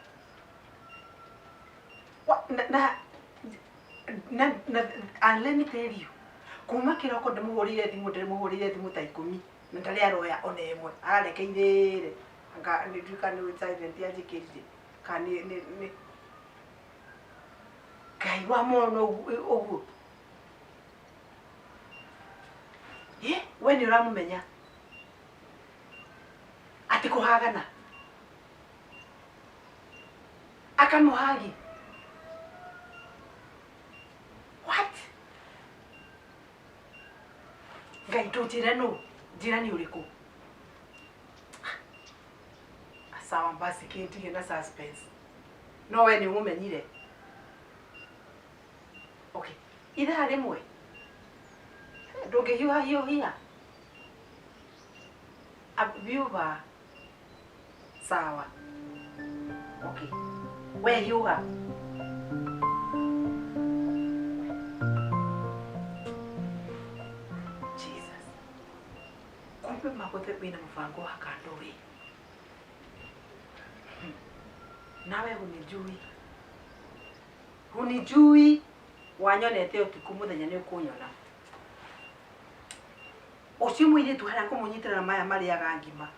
Wa na na na and let me tell you. Kuma kiroko ndimuhurire thimu ta 10 na ndari aroya ona imwe ararekeire. Anga nĩ nduĩka nĩ silent yanjĩkĩrire kana nĩ Ngai wa mona ũguo. We nĩ ũramũmenya atĩ kũhagana akamũhagi. What? Ngai ndũnjĩre nũ, njĩra nĩ ũrĩkũ? Sawa basi kĩndige na suspense. No we nĩ ũmũmenyire? Okay. Ithaa rĩmwe ndũngĩhiũha hiũhia biuba. Sawa. Okay. We hiũha. Jesus. Kumbe Makothe wĩna mũbango wa kando we. Nawe hunijui. Hunijui. Wanyonete ũtukũ mũthenya nĩ ũkũnyona. Ũcio mũirĩtu harĩa ngũmũnyitĩra na maya marĩaga ngima.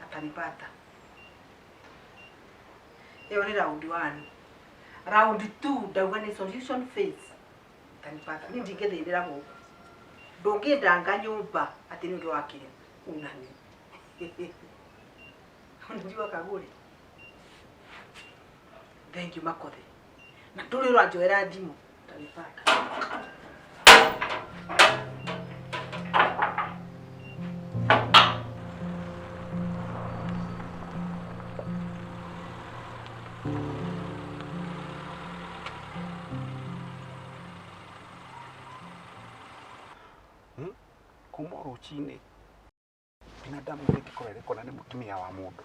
Atanipata. Ĩyo nĩ round 1. Round 2 ndauga nĩ solution phase. Atanipata. Niĩ ndingĩthĩnĩra gũkũ. Ndũngĩndanga nyũmba atĩ nĩ ũndũ wa kĩrĩa unani. Unajua Kagure. Thank you Makothe. Na ndũrĩ ũranjoera thimũ. Atanipata. Kuma rũcinĩ binadamu rĩngĩkorwo ĩrĩkona nĩ mũtumia wa mũndũ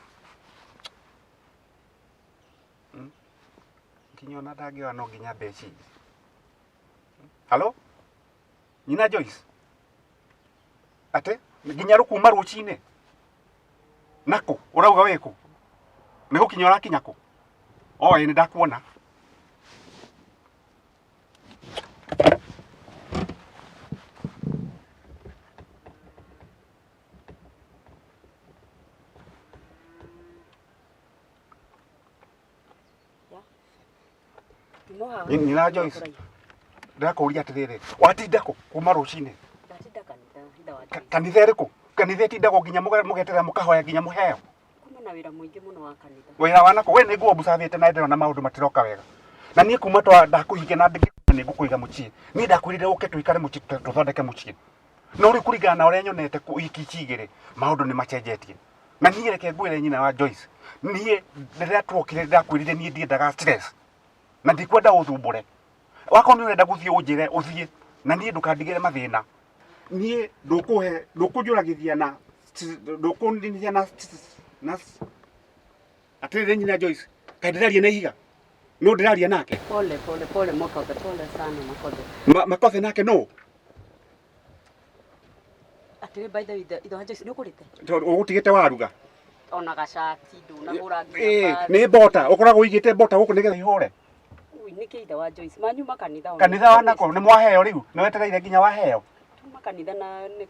nginya ona ndangĩoya no nginya mbeca. Halo nyina Joyce, ate nginya rũkuma rũcinĩ nakũ ũrauga wĩkũ nĩ gũkinya ũrakinya kũ? Oĩ nĩ ndakuona. Nyina Joyce, ndĩrakũũria atĩrĩrĩ, watinda kũ kuma rũcinĩ? Ndatinda kanitha, ithe wa Joyce. Kanitha ĩrĩkũ? Kanitha ĩtindagwo nginya mũgeterera mũkahoya nginya mũheo. Kuma na wĩra mũingĩ mũno wa kanitha. Wĩra wa nakũ? We nĩ nguo mbucathĩte na ndĩrona maũndũ matiroka wega. Na niĩ kuma ndakũhingia na nĩ ngũkũiga mũciĩ. Niĩ ndakwĩrire ũke tũikare mũciĩ tũthondeke mũciĩ. No rĩu kũringana na ũrĩa nyonete wiki ici igĩrĩ maũndũ nĩ macenjetie. Na niĩ reke ngwĩre nyina wa Joyce, niĩ rĩrĩa tuokire ndakwĩrire niĩ ndiendaga stress. Na ndikwenda ũthumbũre. Wakorwo nĩ ũrenda gũthiĩ ũnjĩre ũthiĩ, na niĩ ndũkandigĩre mathĩna. Niĩ ndũkũhe ndũkũnjũragithia na ndũkũninithia na atĩrĩrĩ nyina Joyce, kaĩ ndĩraria na ihiga? No ndĩraria nake? Pole pole pole Makothe, pole sana Makothe. Makothe nake no? Atĩrĩ by the way ithe wa Joyce nĩ ũkũrĩte? Tondũ ũgũtigĩte waruga. Ona gacati ndũnagũra nginya. Nĩ mbota, ũkoragwo ũigĩte mbota gũkũ nĩgetha ihũre. Nĩkĩ ithe wa Joyce manyuma kanitha ona. Kanitha wa nako nĩ mwaheo rĩu, nĩ wetereire nginya waheo. Tuma kanitha na nĩ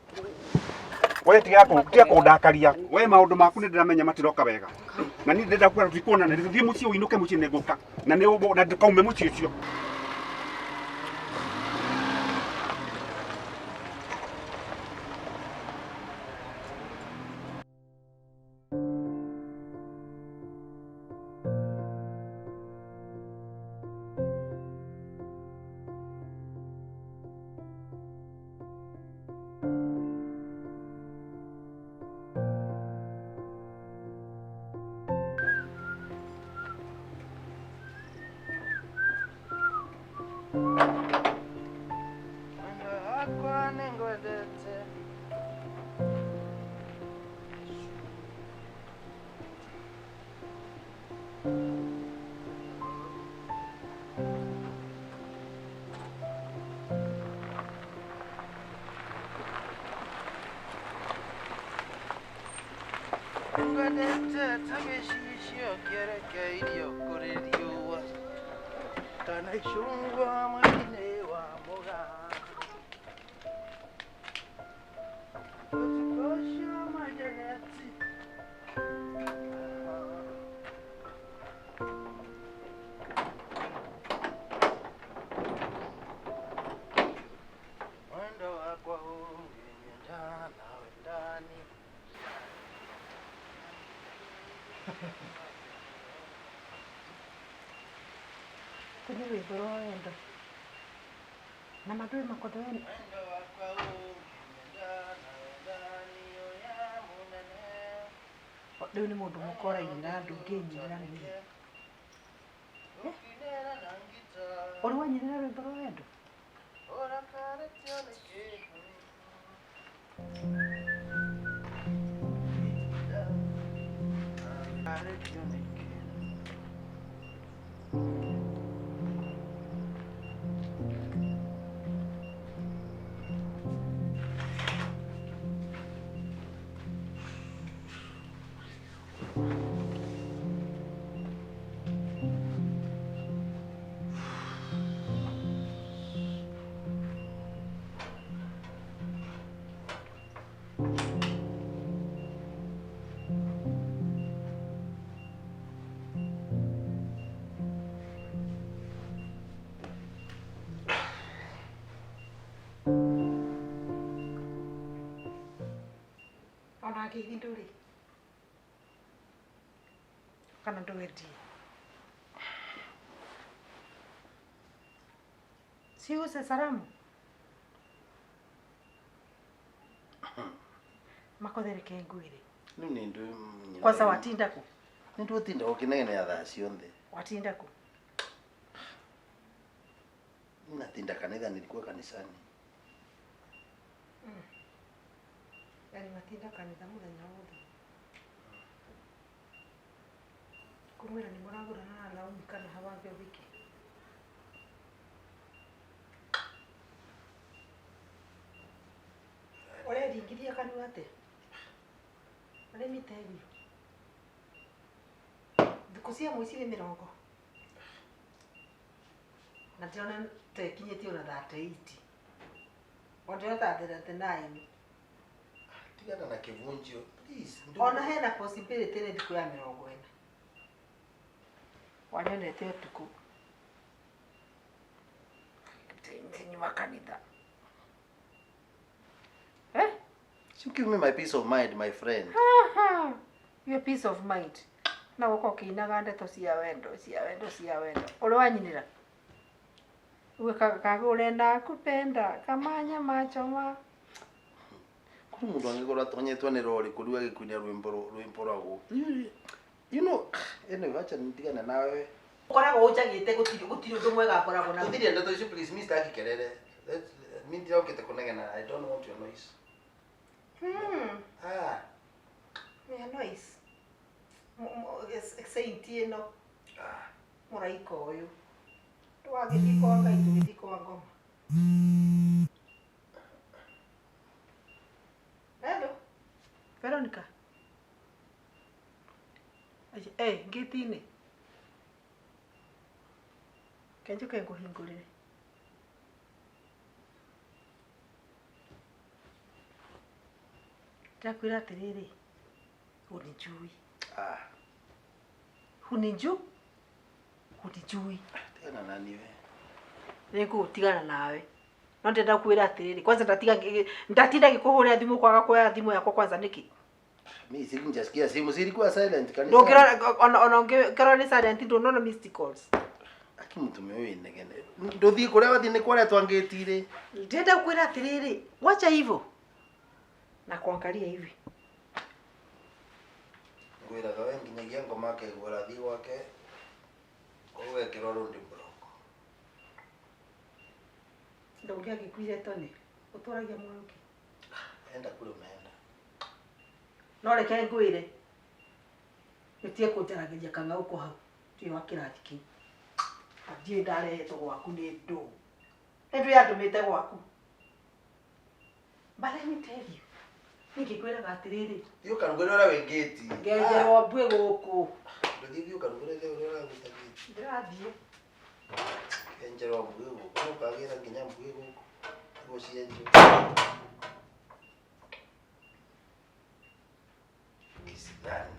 We tiga kũndakaria. We maũndũ maku nĩ ndĩramenya matiroka wega. Na niĩ ndĩrenda kuona tũtikuonana, thiĩ mũciĩ ũinũke mũciĩ nĩ ngũka. Na nĩ na ndũkaume mũciĩ ũcio. Kwenye rwĩmbo rwa wendo na mandũĩ makothe wendo. Rĩu nĩ mũndũ mũka ũrainĩra ndũngĩnyinĩra niĩ. Ũrĩ wanyinĩra rwĩmbo rwa wendo? Ona ngeithi ndũrĩ kana ndwendie siuse salamu makothe reke ngwĩre. Rĩu nĩ ndũ Kwanza watinda kũ? Nĩ ndũtinda ũkĩnegena thaa ciothe. Watinda kũ? Natinda kanitha, nilikuwa kanisani. Yani matinda kanitha muthenya wothe. Kumwĩra nĩ mũragũrana na Naomi kana hawange wiki. Ũreringithia kanua atĩa? Let me tell you. Thikũ cia mũici nĩ mĩrongo. Na ndĩrona ta ĩkinyĩtie ona 38. O ndĩrona ta 39. Tigana na kĩvunjio, please. Ona hena possibility nĩ thikũ ya 40. Wanyonete ũtukũ. Nyuma kanitha. Eh? You give me my peace of mind, my friend. Your peace of mind. Na gũka ũkĩinaga ndeto cia wendo, cia wendo, cia wendo. Ũrĩ wanyinĩra? Uwe kagũre na kupenda kama nyama choma. Kũrĩ mũndũ angĩkorwo atonyetwo nĩ rori kũrĩ agĩkuinia rwĩmbo rwa gũkũ. You know, anyway, acha ndigane nawe. Ũkoragwo ũnjagĩte gũtirĩ ũndũ mwega ngoragwo naguo. Gũtirĩ ndeto icio, please, mi sitaki kelele. Mi ndirokĩte kũnegena. I don't want your noise. Ah. Nĩ noise. Saint ĩno. Mũraika ũyũ. Twagĩthiĩ kwa Ngai tũgĩthiĩ kwa ngoma. Hello. Veronica. Eh, ngĩti-inĩ. Kenjũke ngũhingũrĩre. Ndakwĩra atĩrĩrĩ, hunijui. Huniju? Hunijui. Tigana na niwe. Nĩngũgũtigana nawe. No ndĩrenda kwĩra atĩrĩrĩ, kwanza ndatinda ngĩkũhũrĩra thimũ kwaga kuoya thimũ yakwa kwanza nĩkĩ? Mi sijasikia simu, silikuwa silent kanisa. Ndũngĩrora ona ũngĩkorwo nĩ silent ndũnona missed calls. Aki mũtumia ũyũ inegene. Ndũthiĩ kũrĩa wathiĩ nĩ kwaria twangĩtire. Ndĩrenda kwĩra atĩrĩrĩ, wacha hivyo. Na kuangalia hivi. Ngwĩraga we nginyagia ngoma akegwĩra thiĩ gwake ũgekĩrwo rũndi block. Ndũngĩagĩkuire tone. Ũtũragia muoyo kĩ? Enda kũrĩa ũmeenda. No reke ngwĩre. Nĩtie kũnjaragĩria kang'aũkũ hau. Ndiũĩ wa kĩrathi kĩu. Ndiũĩ ndarehetwo gwaku nĩ ndũ. Nĩ ndũ yandũmĩte gwaku. But let me tell you. Ningĩkwĩraga atĩrĩrĩ. Thiĩ ũkarugĩre ũrĩa wĩ ngĩti. Ngenjerwo mbuĩ gũkũ. Ndũthiĩ thiĩ ũkarugĩre ũrĩa ũraruta ngĩti. Ndĩrathiĩ. Kenjerwo mbuĩ gũkũ. No ũkagĩra nginya mbuĩ gũkũ. Nĩguo cienjwo. Kisidani.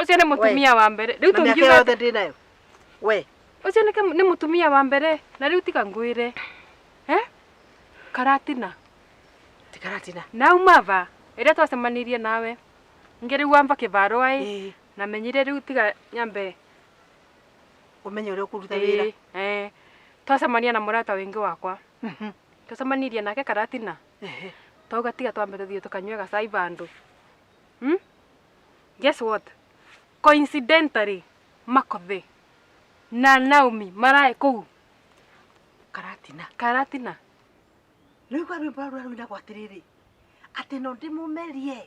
Ucio ni mutumia wa mbere. Riu Na mĩaka tungiuga yothe ndĩ nayo. We. Ucio ni mutumia wa mbere na riu tiga ngwire. Eh? Karatina. Ti Karatina. Nauma va ĩrĩa twacemanirie nawe ngĩrĩu wamba kĩbarũa ĩ na menyire rĩu tiga nyambe Ũmenye ũrĩa ũkũruta wĩra. Eh, twacemania na mũrata wĩngĩ wakwa twacemanirie nake Karatina twauga tiga twambe tũthiĩ tũkanyue gacai vandũ. Guess what, coincidentally Makothe na Naomi marae kũu Karatina. Karatina. Rĩu kwa rwĩmbo rũrĩa rũinagwo atĩrĩrĩ atĩ no ndĩmũmerie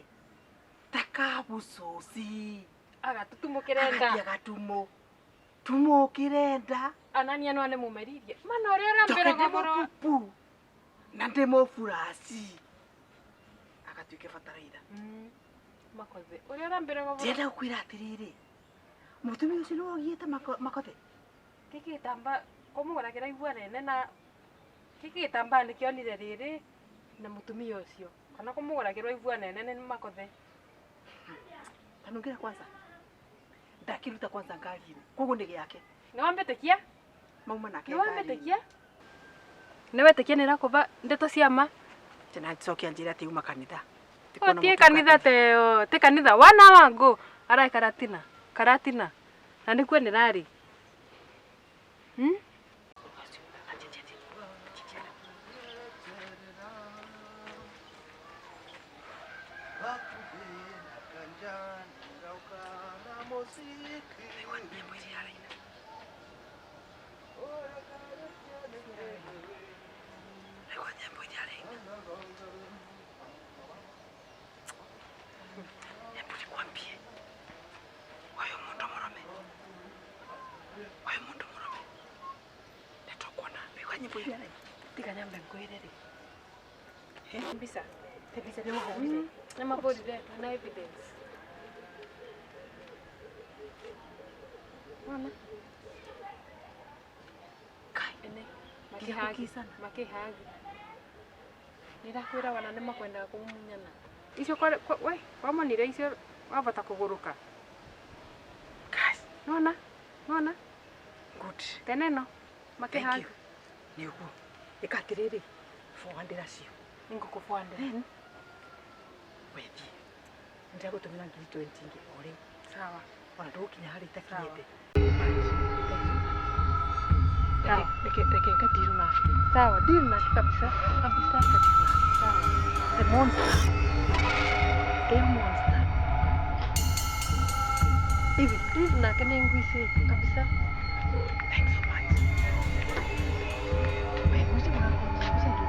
ta kabucuci agatutumũkĩre nda agatia gatumo tumũkĩre nda anania no nĩmũmeririe mana ũrĩa njoke ũrambĩraga ũhoro ndĩmũpupu na ndĩmũburaci agatuĩke bataraitha. Makothe ũrĩa ũrambĩraga ũhoro Ndĩrenda gũkwĩra atĩrĩrĩ mũtumia ũcio nĩwe ũgiĩte Makothe. Gĩkĩ gĩtambaa kũmũgũragĩra igua nene na gĩkĩ gĩtambaa nĩkĩonire rĩrĩ na mũtumia ũcio kana kũmũgũragĩrwo igua nene nĩ Makothe. Tanungĩra kwanza ndakĩruta kwanza ngari-inĩ koguo nĩ gĩake. Nĩwambĩtĩkia? Mauma nake Nĩwambĩtĩkia? Nĩwetĩkia nĩrakũva ndeto cia ma? Tena ncoke anjĩre atĩ uma kanitha. Tie kanitha teo ti kanitha wana wangu arae Karatina. Karatina na nĩkuo nĩrarĩ. Tiga nyambe ngwĩre rĩ. Mbica. Mbica nĩmahũrire. Nĩmahũrire na evidence. Wona? Kai. Ene. Makĩhagi. Makĩhagi. Nĩndakwĩra wana nĩmakwendaga kũmumunyana. Icio we wamonire icio wavota kũgũrũka. Kai. Nĩwona? Nĩwona? Good. Tene no. Makĩhagi. Nĩ ũguo. Ĩka atĩrĩrĩ, bũandĩra cio. Nĩngũkũbũandĩra. Then wethiĩ. Nĩndagũtũmĩra ngiri 20 ingĩ o rĩu. Sawa. Ona ndũgũkinya harĩa itakinyĩte. Sawa. Reke ngadiru nake. Sawa, deal nake kabisa. Kabisa. Sawa. The monster. The monster. Hivi, deal nake nĩ ngwicĩte kabisa. Thanks so much. Wait, where's the one? Where's the one?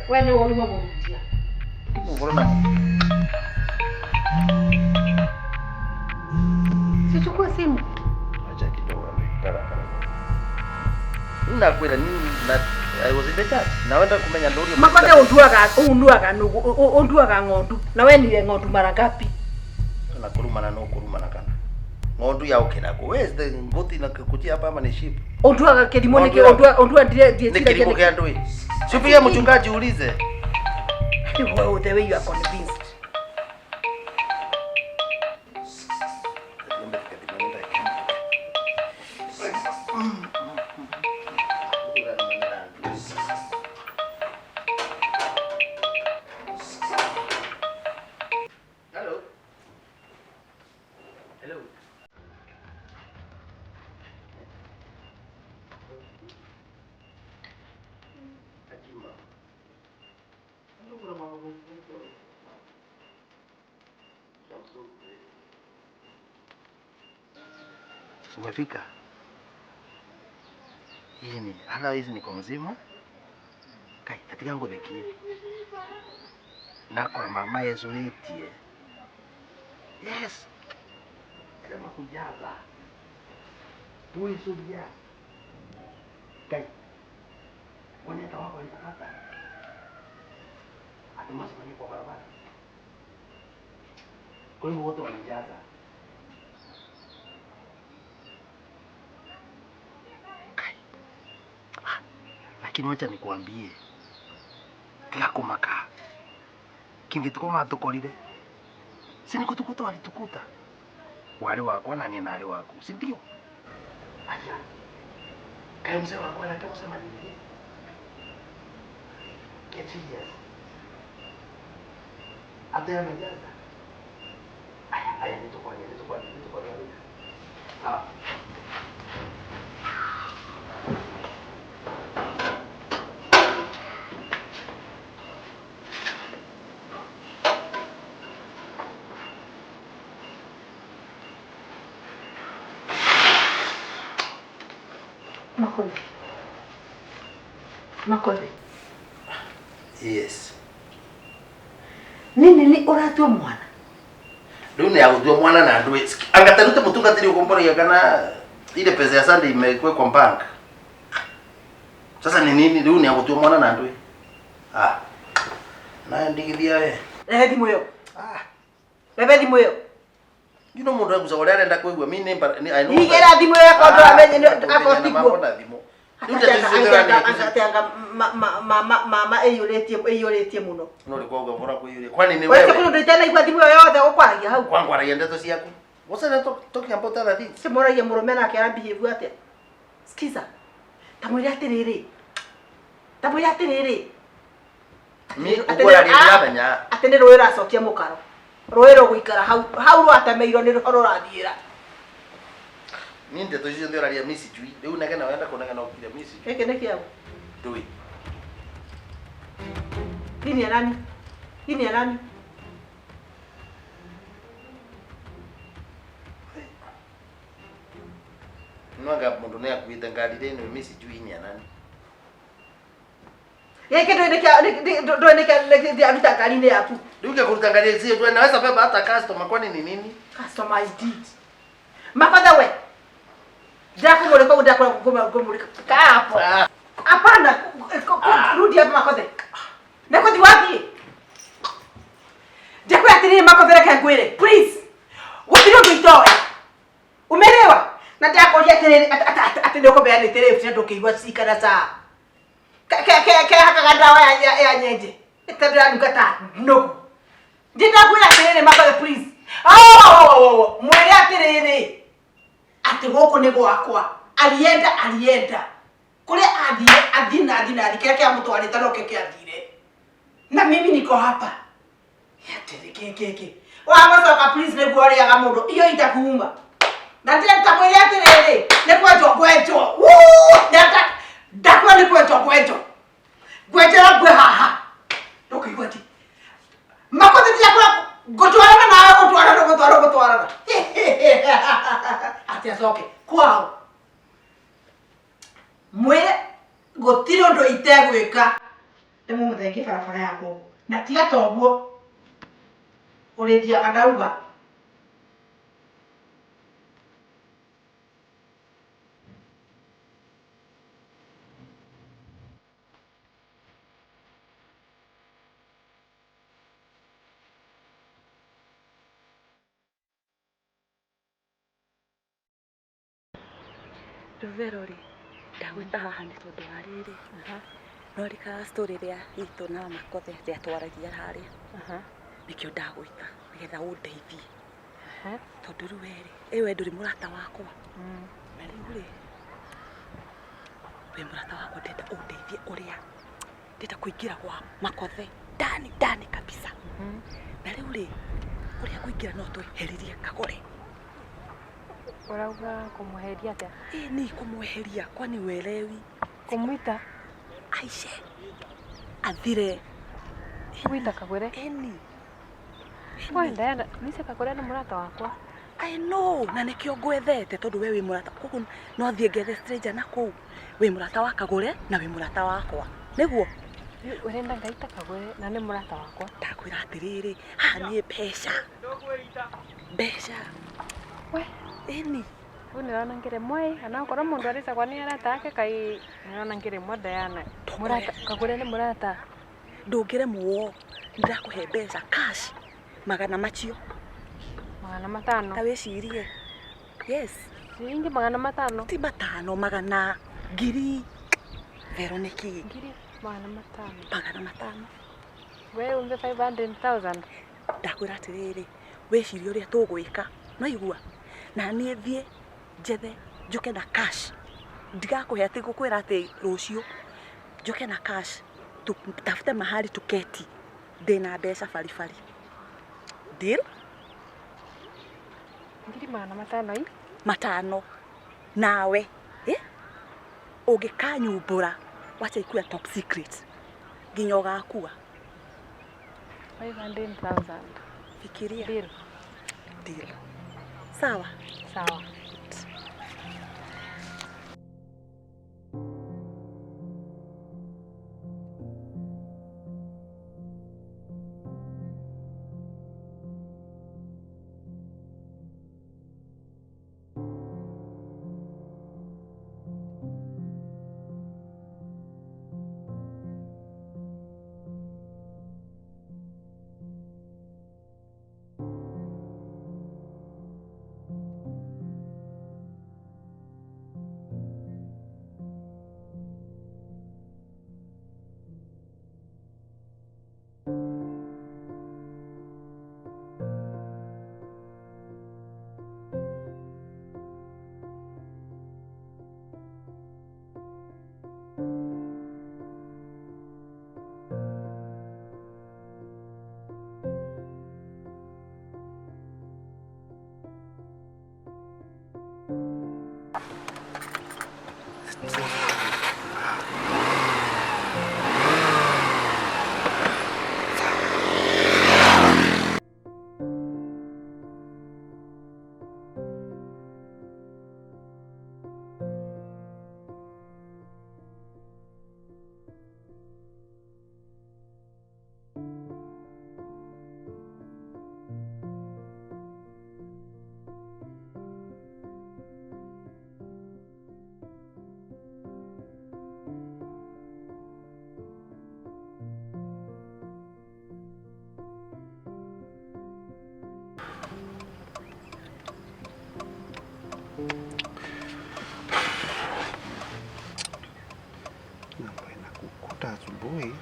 We nĩ ũrua mũhunjia. Sichukue simu. Acha kidogo nakwira ni na I was in the church. Nawenda kumenya nduri. Makothe unduaga nugu unduaga ng'ondu na we niwe ng'ondu mara ngapi? Na kurumana no kurumana kana. Ng'ondu ya ukira ko. Where is the ngoti na kujia hapa ama ni sheep? Unduaga kilimo ni undua undua ndiye ndiye ni kilimo kia ndui. Sipigia mchungaji ulize. Well, the way you are convinced. Hello. Hello. Umefika? Hii ni hata hizi niko mzima. Kai katika nguthekie. Nakora mama yezuitie. Yes. Kama kujaza. Tuisudia. Kai. Woneta wako nitakata. Atumasimamie kwa barabara. Kwa hivyo wote wanajaza. Kai. Ah, lakini wacha nikuambie. Tiga kumaka. Kingituko matukorire. Si nikutukuta walitukuta. Wale wakwa na ni nari waku, si ndio? Aya. Kai mzee wako anataka kusema nini? Get serious. Hata yeye amejaza. Aya, aya, nitukwani, nitukwani, nitukwani. Ah. Makothe. Makothe. Yes. Nini ni ũratua mwana? Rĩu nĩ agũtua mwana na andũ angatarute mũtungatĩri ũkomboragia kana ile pesa ya Sunday imewekwa bank. Sasa ni nini rĩu nĩ agũtua mwana na andũ? Ah. Naye ndigithia we. Rehe thimũ ĩyo. Ah. Rehe thimũ ĩyo. You know mũndũ aguca ũrĩa arenda kũigua mi nĩ ni I know. Nigera thimũ ĩyo akorwo ndũramenye nĩ akorwo tiguo. na thimũ. Rĩu ndeto icio ciothe Atanga mama mama ĩiyũrĩtie ĩiyũrĩtie mũno. No rĩ kwa ũgora kũiyũria. Kwani nĩ Wewe wewe? kũndũ ndĩtanaigua thimũ ĩyo yothe gũkwaragia hau. Kwangwaragia ndeto ciaku. What's that talking about other things? Cimũragia mũrũme nake ara behave atĩa? Skiza. Ta mwĩre atĩrĩrĩ. Ta mwĩre atĩrĩrĩ. Mi ũkwaragia ndiramenya. Atĩ nĩ rũĩ rũracokia mũkaro. Rũĩ rũgũikara hau hau rwatemeirwo nĩ rũho rũrathiĩra. Ni ndeto icio ciothe ũraria mi sijui. Rĩu negena wenda kũnegena ũkire mi sijui. Gĩkĩ nĩ kĩaũ? Ndũĩ. Hii ni ya nani? Hii ni ya nani? Nwanga mũndũ nĩ akuĩte ngari rĩ mi sijui ni ya nani. Gĩkĩ ndũĩ nĩ kĩa ndũĩ nĩ kĩa ndĩaruta ngari-inĩ yaku. Rĩu ũngĩkũruta ngari si naweza beba hata customer kwani ni nini? Customer ID. Makothe we. Ndakumulika ũguo ndakũmulika. Kaa hapo. Hapana, rudi hapa Makothe. Nĩkũthi wathiĩ. Ndakwĩra atĩrĩrĩ Makothe reke ngwĩre. Please. Gũtirĩ ũndũ itoĩ. Umeelewa? Na ndakũria atĩrĩrĩ atĩ nĩ ũkũmeanĩte rĩu na ndũkĩigua cikara saa. Kehakaga ndawa ya nyenje. Tondũ ĩranunga ta nũgũ. Ndĩrakwĩra atĩrĩrĩ Makothe please. Oh, mwĩre atĩrĩrĩ. Atĩ gũkũ nĩ gwakwa. Alienda alienda. Kũrĩa athire athiĩ na athiĩ na athiĩ kĩrĩa kĩamũtwarĩte nokĩo kĩathire. Na mimi niko hapa. Atĩrĩ kĩ kĩ kĩ. Wamũcoka please nĩguo ũrĩaga mũndũ. Iyo itakuuma. Na ndĩramwĩre atĩrĩrĩ nĩ kwenjwo ngwenjwo. Ndakwĩra nĩ kwenjwo ngwenjwo. Ngwenjera ngwe haha. Ndũkũigua atĩ. Makothe ndiakwĩra ngũtwarana nawe gũtwarana gũtwarana gũtwarana. Atĩ acoke kwao. Mwĩre gũtirĩ ũndũ itegwĩka. Ndĩmũthengie barabara ya kũu. Na tiga ta ũguo ũrĩthiaga ndauga. Ruvero rĩ ndagwĩta haha nĩ tondũ wa rĩrĩ no rika story rĩa itũ na Makothe rĩa twaragia harĩa nĩkĩo ndagwĩta nĩgetha ũndeithie tondũ rĩu we rĩ ĩ we ndũrĩ mũrata wakwa na rĩu rĩ wĩ mũrata wakwa ndĩrenda ũndeithie ũrĩa ndĩrenda kũingĩra gwa Makothe ndani ndani kabisa na rĩu rĩ ũrĩa ngũingĩra no tweheririe Kagore. Ũrauga kũmweheria atĩa? Ĩ ni kũmweheria kwani uelewi? Kũmwita? Aishe athire. Gwita Kagore? Ĩni. Oi Diana, nise Kagore nĩ mũrata wakwa. I know na nikio ngwethete tondu we wi murata koguo no thie ngethe stranger na kuu wi murata wa Kagure na wi murata wakwa niguo urenda ngaita Kagure na ni murata wakwa ndakwira atiriri haha ni mbeca mbeca we ini u nirona ngiremwa ana okorwo mundu aricagwa ni arata ake kai nirona ngiremwa Diana murata Kagure ni murata ndungiremwo ndirakuhe mbeca cash magana macio 500. Ta wicirie. Yes. Ciringi 500. Ti matano magana ngiri. Veroniki. Ngiri 500. 500. We umbe 500,000. Ndakwira atiriri, wicirie uria tugwika. No igua. Na nie thie njethe njuke na cash. Ndigakuhe ati ngukwira ati rucio. Njuke na cash. Tutafute mahali tuketi. Ndina mbeca baribari. Deal? Ngiri 500 i? Matano. Nawe, eh? Ũngĩkanyumbũra, wacha ikue top secret. Nginya ũgakua. 500,000. Fikiria. Deal. Deal. Sawa? Sawa. Mambo inakukuta asubuhi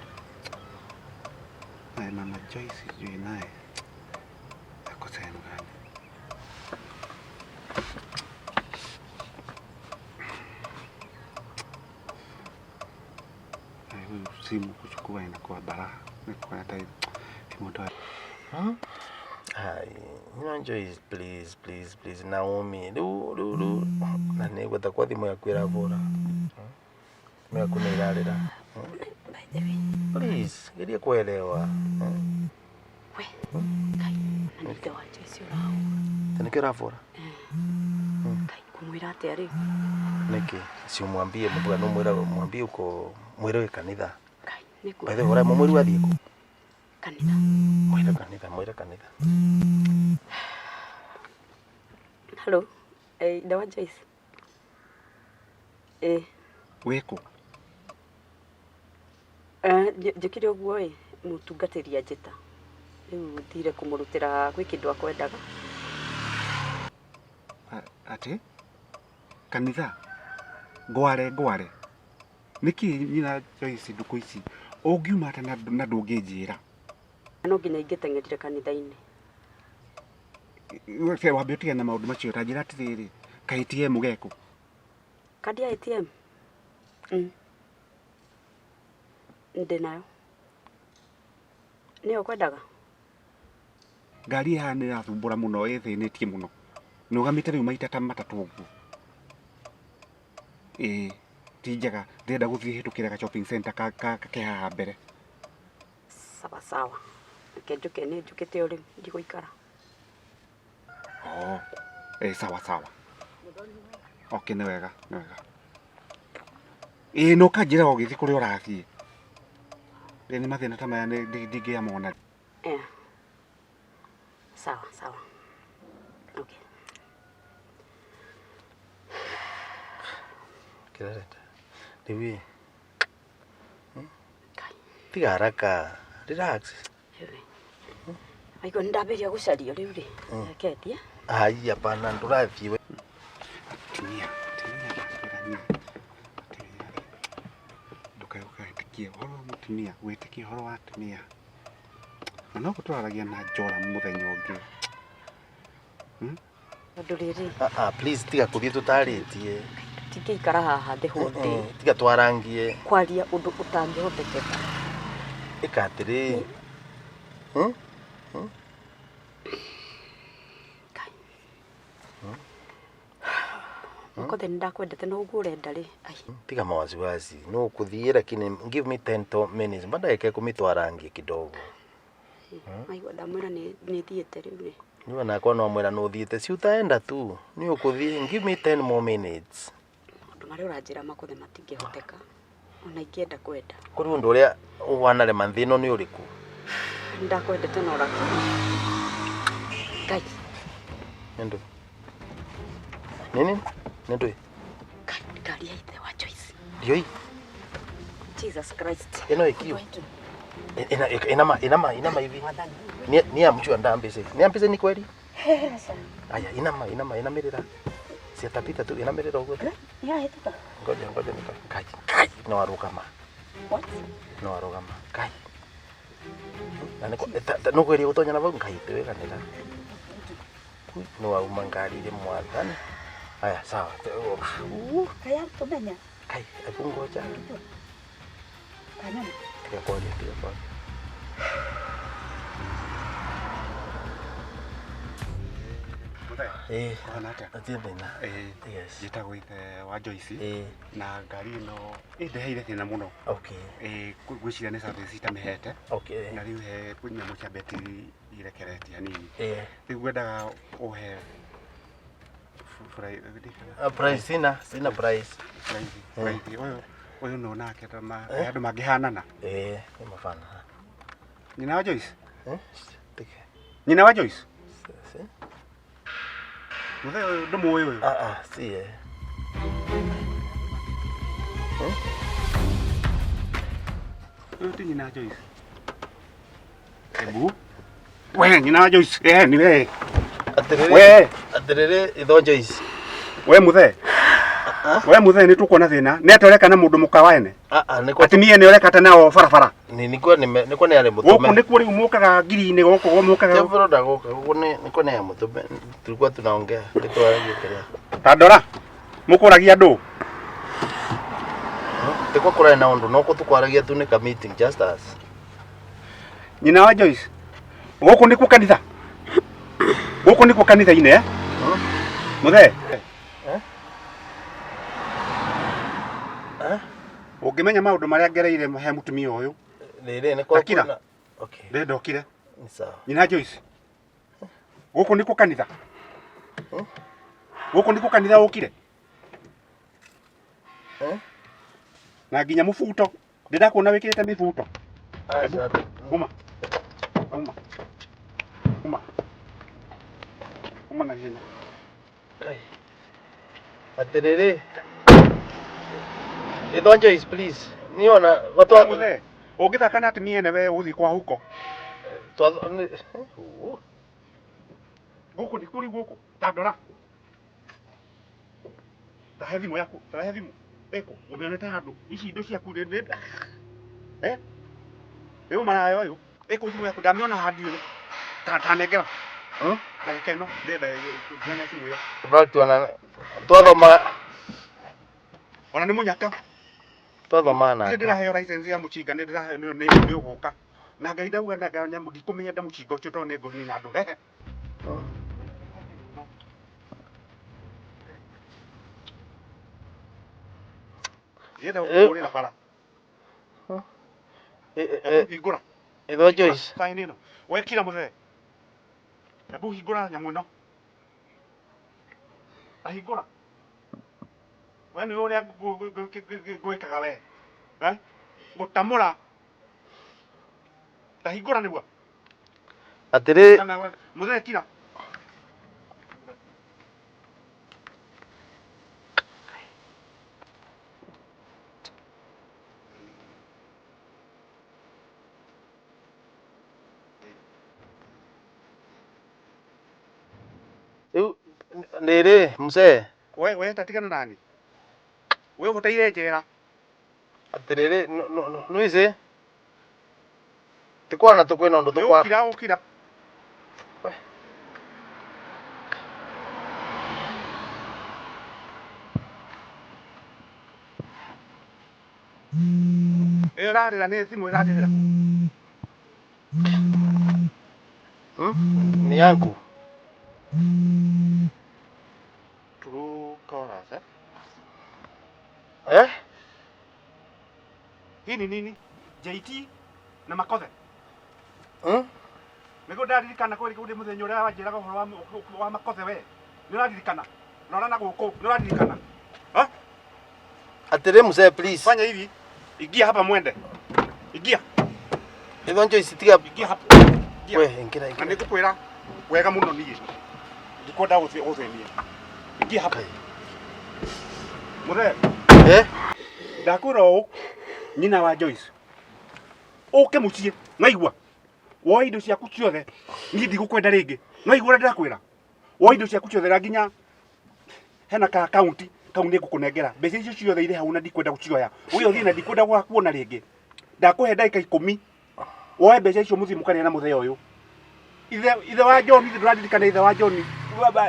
naye Mama Joyce sijui naye ako sehemu gani. Naye huyu simu kuchukua inakuwa balaa. Nikuwa hata simu toa. Hai, you know Joyce, please, please, please, Naomi, du du du. Na nĩ kwa thimũ yaku ĩravũra. Thimũ yaku nĩ ĩrarĩra. By the way. Please, geria kuelewa. We, Kai, na nĩ ithe wa Joyce ũrahũra. Ta nĩkĩo ũravũra? Kai, ngũmwĩra atĩa rĩu? Nĩkĩ? Si umwambie mbwa no mwĩra mwambie uko mwĩre wĩ kanitha. Kai, nĩkũ? By the way, ũra mũmwĩru athiĩ kũ? Kanitha. Mwĩre kanitha, mwĩre kanitha. Hello, ithe wa Joyce. Wĩ kũ? Njĩkire ũguo ĩ, mũtungatĩri anjĩta. Rĩu thire kũmũrutĩra gwĩ kĩndũ akwendaga. Atĩ? Kanitha? Ngware ngware. Nĩkĩ nyina Joyce ndukũ ici ũngiuma atĩa na ndũngĩnjĩra? No nginya ingĩteng'erire kanitha-inĩ. Wambe ũtige na maũndũ macio ta njĩra atĩrĩrĩ, ka ATM gekũ? Kandi ya ATM? Ndĩ nayo. Nĩyo ũkwendaga? Ngari haha nĩ ĩrathumbũra mũno ĩthĩnĩtie mũno. Nũgamĩte rĩu maita ta matatũ ũguo. Ĩĩ, ti njega. Ndĩrenda gũthiĩ hĩtũkĩra ga shopping center ke haha mbere. Sawa sawa. Reke njũke nĩ njũkĩte o rĩu ndigũikara. Oh, Sawa sawa. Okay, nĩ wega, nĩ wega. Ĩĩ no kanjĩra ũgĩthiĩ kũrĩa ũrathiĩ. Ĩ nĩ mathĩna ta maya ndingĩamona. Yeah. Sawa sawa. Okay. Kĩrareta. Rĩu ĩ. Tiga haraka. Relax. Aigua nĩ ndambĩrĩria gũcario rĩu rĩ. Reke thiĩ. Ai, hapana, ndũrathiĩ we. Atumia, atumia ndakwĩra niĩ. Atumia rĩ. Ndũkae ũgetĩkie ũhoro wa mũtumia, wĩtĩkie ũhoro wa atumia. Na no tũraragia na njora mũthenya ũngĩ. Tondũ rĩrĩ Ah, ah, please tiga kũthiĩ tũtarĩtie. tingĩikara haha the whole day Tiga twarangie. kwaria ũndũ ũtangĩhotekeka. Ĩka atĩrĩ. Ngai. Makothe nĩ ndakwendete no ũguo ũrenda rĩ. Ai. Tiga mawasiwasi. No kũthiĩ lakini give me 10 to minutes. Mba ndagĩka ikũmi twarangie kidogo. Aigua ndamwĩra nĩ thiĩte rĩu rĩ. Niwe nakwa no mwĩra nĩ ũthiĩte. Si utaenda tu. Nĩ ũkũthiĩ. Give me 10 more minutes. Maũndũ marĩa ũranjĩra Makothe matingĩhoteka. Ona ingĩenda kwenda. Kũrĩ ũndũ ũrĩa wanarema nthĩ ĩno nĩ ũrĩkũ? Nĩ ndakwendete no lakini. Ngai. Nĩ ndũ. Nini? Nĩ ndũ. Ngai, ngari ya ithe wa Joyce. Ndioi. Jesus Christ. Ĩno ĩkiu. Ina inama inama inama hivi. Ni ni ya mtu andambise. Ni ambise ni kweli? Aya, inama inama inamirira. Si atapita tu inamirira uguo. Yahĩtũka. Ngoja ngoja nika. Kai. Kai no arugama. What? No arugama. Kai. Na niko no kweli gutonya na vau ngai tiweganira. No auma ngari ri mwathani. Aya, sawa. Kaya tũmenya. Kai, hebu ngoja. Kanyona. Tiga kwaria, tiga kwaria. Eh, Ũhana atĩa? atia thĩna. Ĩĩ. Yes. Njĩtagwo ithe wa Joyce. Eh, Na ngari ĩno ĩndeheire thĩna mũno. okay. Ĩĩ ngwĩciria nĩ service itamĩhete. Okay. Na rĩu he nyamũ cia betiri irekeretie hanini. Eh. Rĩu ngwendaga ũhe Ah, price sina, sina price. price ũyũ ũyũ no nake ta ma andũ mangĩhanana. Eh, nĩ mabana. Nyina wa Joyce? Eh? Tiga. Nyina wa Joyce? Si? Mũthee ũyũ ndũmũĩ ũyũ? Ah, ah, si eh. Ũyũ ti nyina wa Joyce. Ebu. We nyina wa Joyce, eh ni we. Atĩrĩrĩ. We. Atĩrĩrĩ, itho Joyce. We mũthee. We mũthee nĩ tũkuona thĩna. Nĩ atĩa ũreka na mũndũ mũka waene? Ah, ah, nĩkwa Atumia nĩ ũreka ta nao barabara. ni nĩkwa nĩ nĩkwa nĩ arĩ Gũkũ mũtũme. nĩkuo rĩu mũkaga ngiri-inĩ gũkũ mũkaga. Tebro ndagoka gũkũ nĩ nĩkwa nĩ arĩ mũtũme. Tulikuwa tunaongea nĩtwaragia kĩrĩa. Ta ndora. Mũkũragia andũ. Tĩkwa kũrarĩ na ũndũ no kũ tũkwaragia tu nĩ ka meeting just us. Nyina wa Joyce. Gũkũ nĩkuo kanitha. Gũkũ nĩkuo kanitha-inĩ eh? Mũthee. Eh? Eh? Ũngĩmenya maũndũ marĩa ngereire he mũtumia ũyũ. Rĩrĩ nĩkwa Takira. kwĩna. Okay. Ndĩ ndokire. Ni sawa. Nyina Joyce. Gũkũ nĩkuo kanitha. Gũkũ nĩkuo kanitha ũkire. Eh? Na nginya mũbuto. Ndĩrakuona wĩkĩrĩte mĩbuto. Aca. Uma. Uma. Uma. Uma na ihenya. Atĩrĩrĩ. Itho Joyce please. Niĩ ona gatwa Mũthee. Ũngĩthaka na atumia ene we ũgũthiĩ kwa huko. twa nĩ Gũkũ nĩ kũrĩ gũkũ. Ta ndora. Tahe thimũ yaku. Tahe thimũ. Ĩkũ. Ũmĩonete handũ. Ici indo ciaku nĩ nĩ. Eh? Rĩu maraya ũyũ. Ĩkũ thimũ yaku ndamĩona handũ ũyũ. Ta tanengera. Ndagĩka ĩno ndĩrenda ngene thimũ ĩyo. Fact ona twathoma Ona nĩ mũnyaka. twathoma Nĩ nake. ndĩraheo license ya mũcinga nĩ ndĩraheo nĩ nĩ ũgũka. Na Ngai ndauga na nyamũ ndikũmĩenda mũcinga ũcio tondũ nĩ ngũnina andũ. Rehe. Ndĩrenda gũkũhũrĩra bara. Hingũra. Itho Joyce. Sign ĩno. Wekira mũthee. Hebu hingũra nyamũ ĩno. Tahingũra. We nĩ ũrĩa ngwĩkaga we. Eh? Ngũtamũra. Tahingũra nĩguo. Atĩrĩ Kana we mũthee kira. Rĩu nĩrĩ mzee. We we tatigana nani. We ũbataire njera. Atĩrĩrĩ nĩwĩcĩ ti kwana tũkwĩna ũndũ tũkwa. Ũkira ũkira. Ĩyo ĩrarĩra nĩ thimũ ĩrarĩrĩra. Ni yangu. True callers, eh? Eh? Hii ni nini? JT na Makothe. Hmm? Nĩguo ndaririkana kweli kũrĩ mũthenya ũrĩa wanjĩraga ũhoro wa Makothe we. Nĩ ũraririkana? Rora na gũkũ, nĩ ũraririkana? Ha? Atĩrĩ mzee please. Fanya hivi. Ingia hapa mwende. Ingia. Ithonjo ici tiga. Ingia hapa. Ingia. We ingĩra Na ingĩra. nĩngũkwĩra wega mũno niĩ. Ndikwenda gũthĩnia. Ingia hapa. Mũthee. Eh? Ndakwĩra ũũ nyina wa Joyce. Ũke mũciĩ, nĩwaigua? Woe indo ciaku ciothe, niĩ ndigũkwenda rĩngĩ. Nĩwaigua ũrĩa ndĩrakwĩra? Woe indo ciaku ciothe na nginya hena ka akaunti kau nĩngũkũnengera. Mbeca icio ciothe irĩ hau na ndikwenda gũcioya. Ũgĩe ũthiĩ na ndikwenda gũgakuona rĩngĩ. Ndakũhe ndagĩka ikũmi. Woe mbeca icio mũthiĩ mũkarĩe na mũthee ũyũ. Ithe wa John, ithe ndũraririkana ithe wa John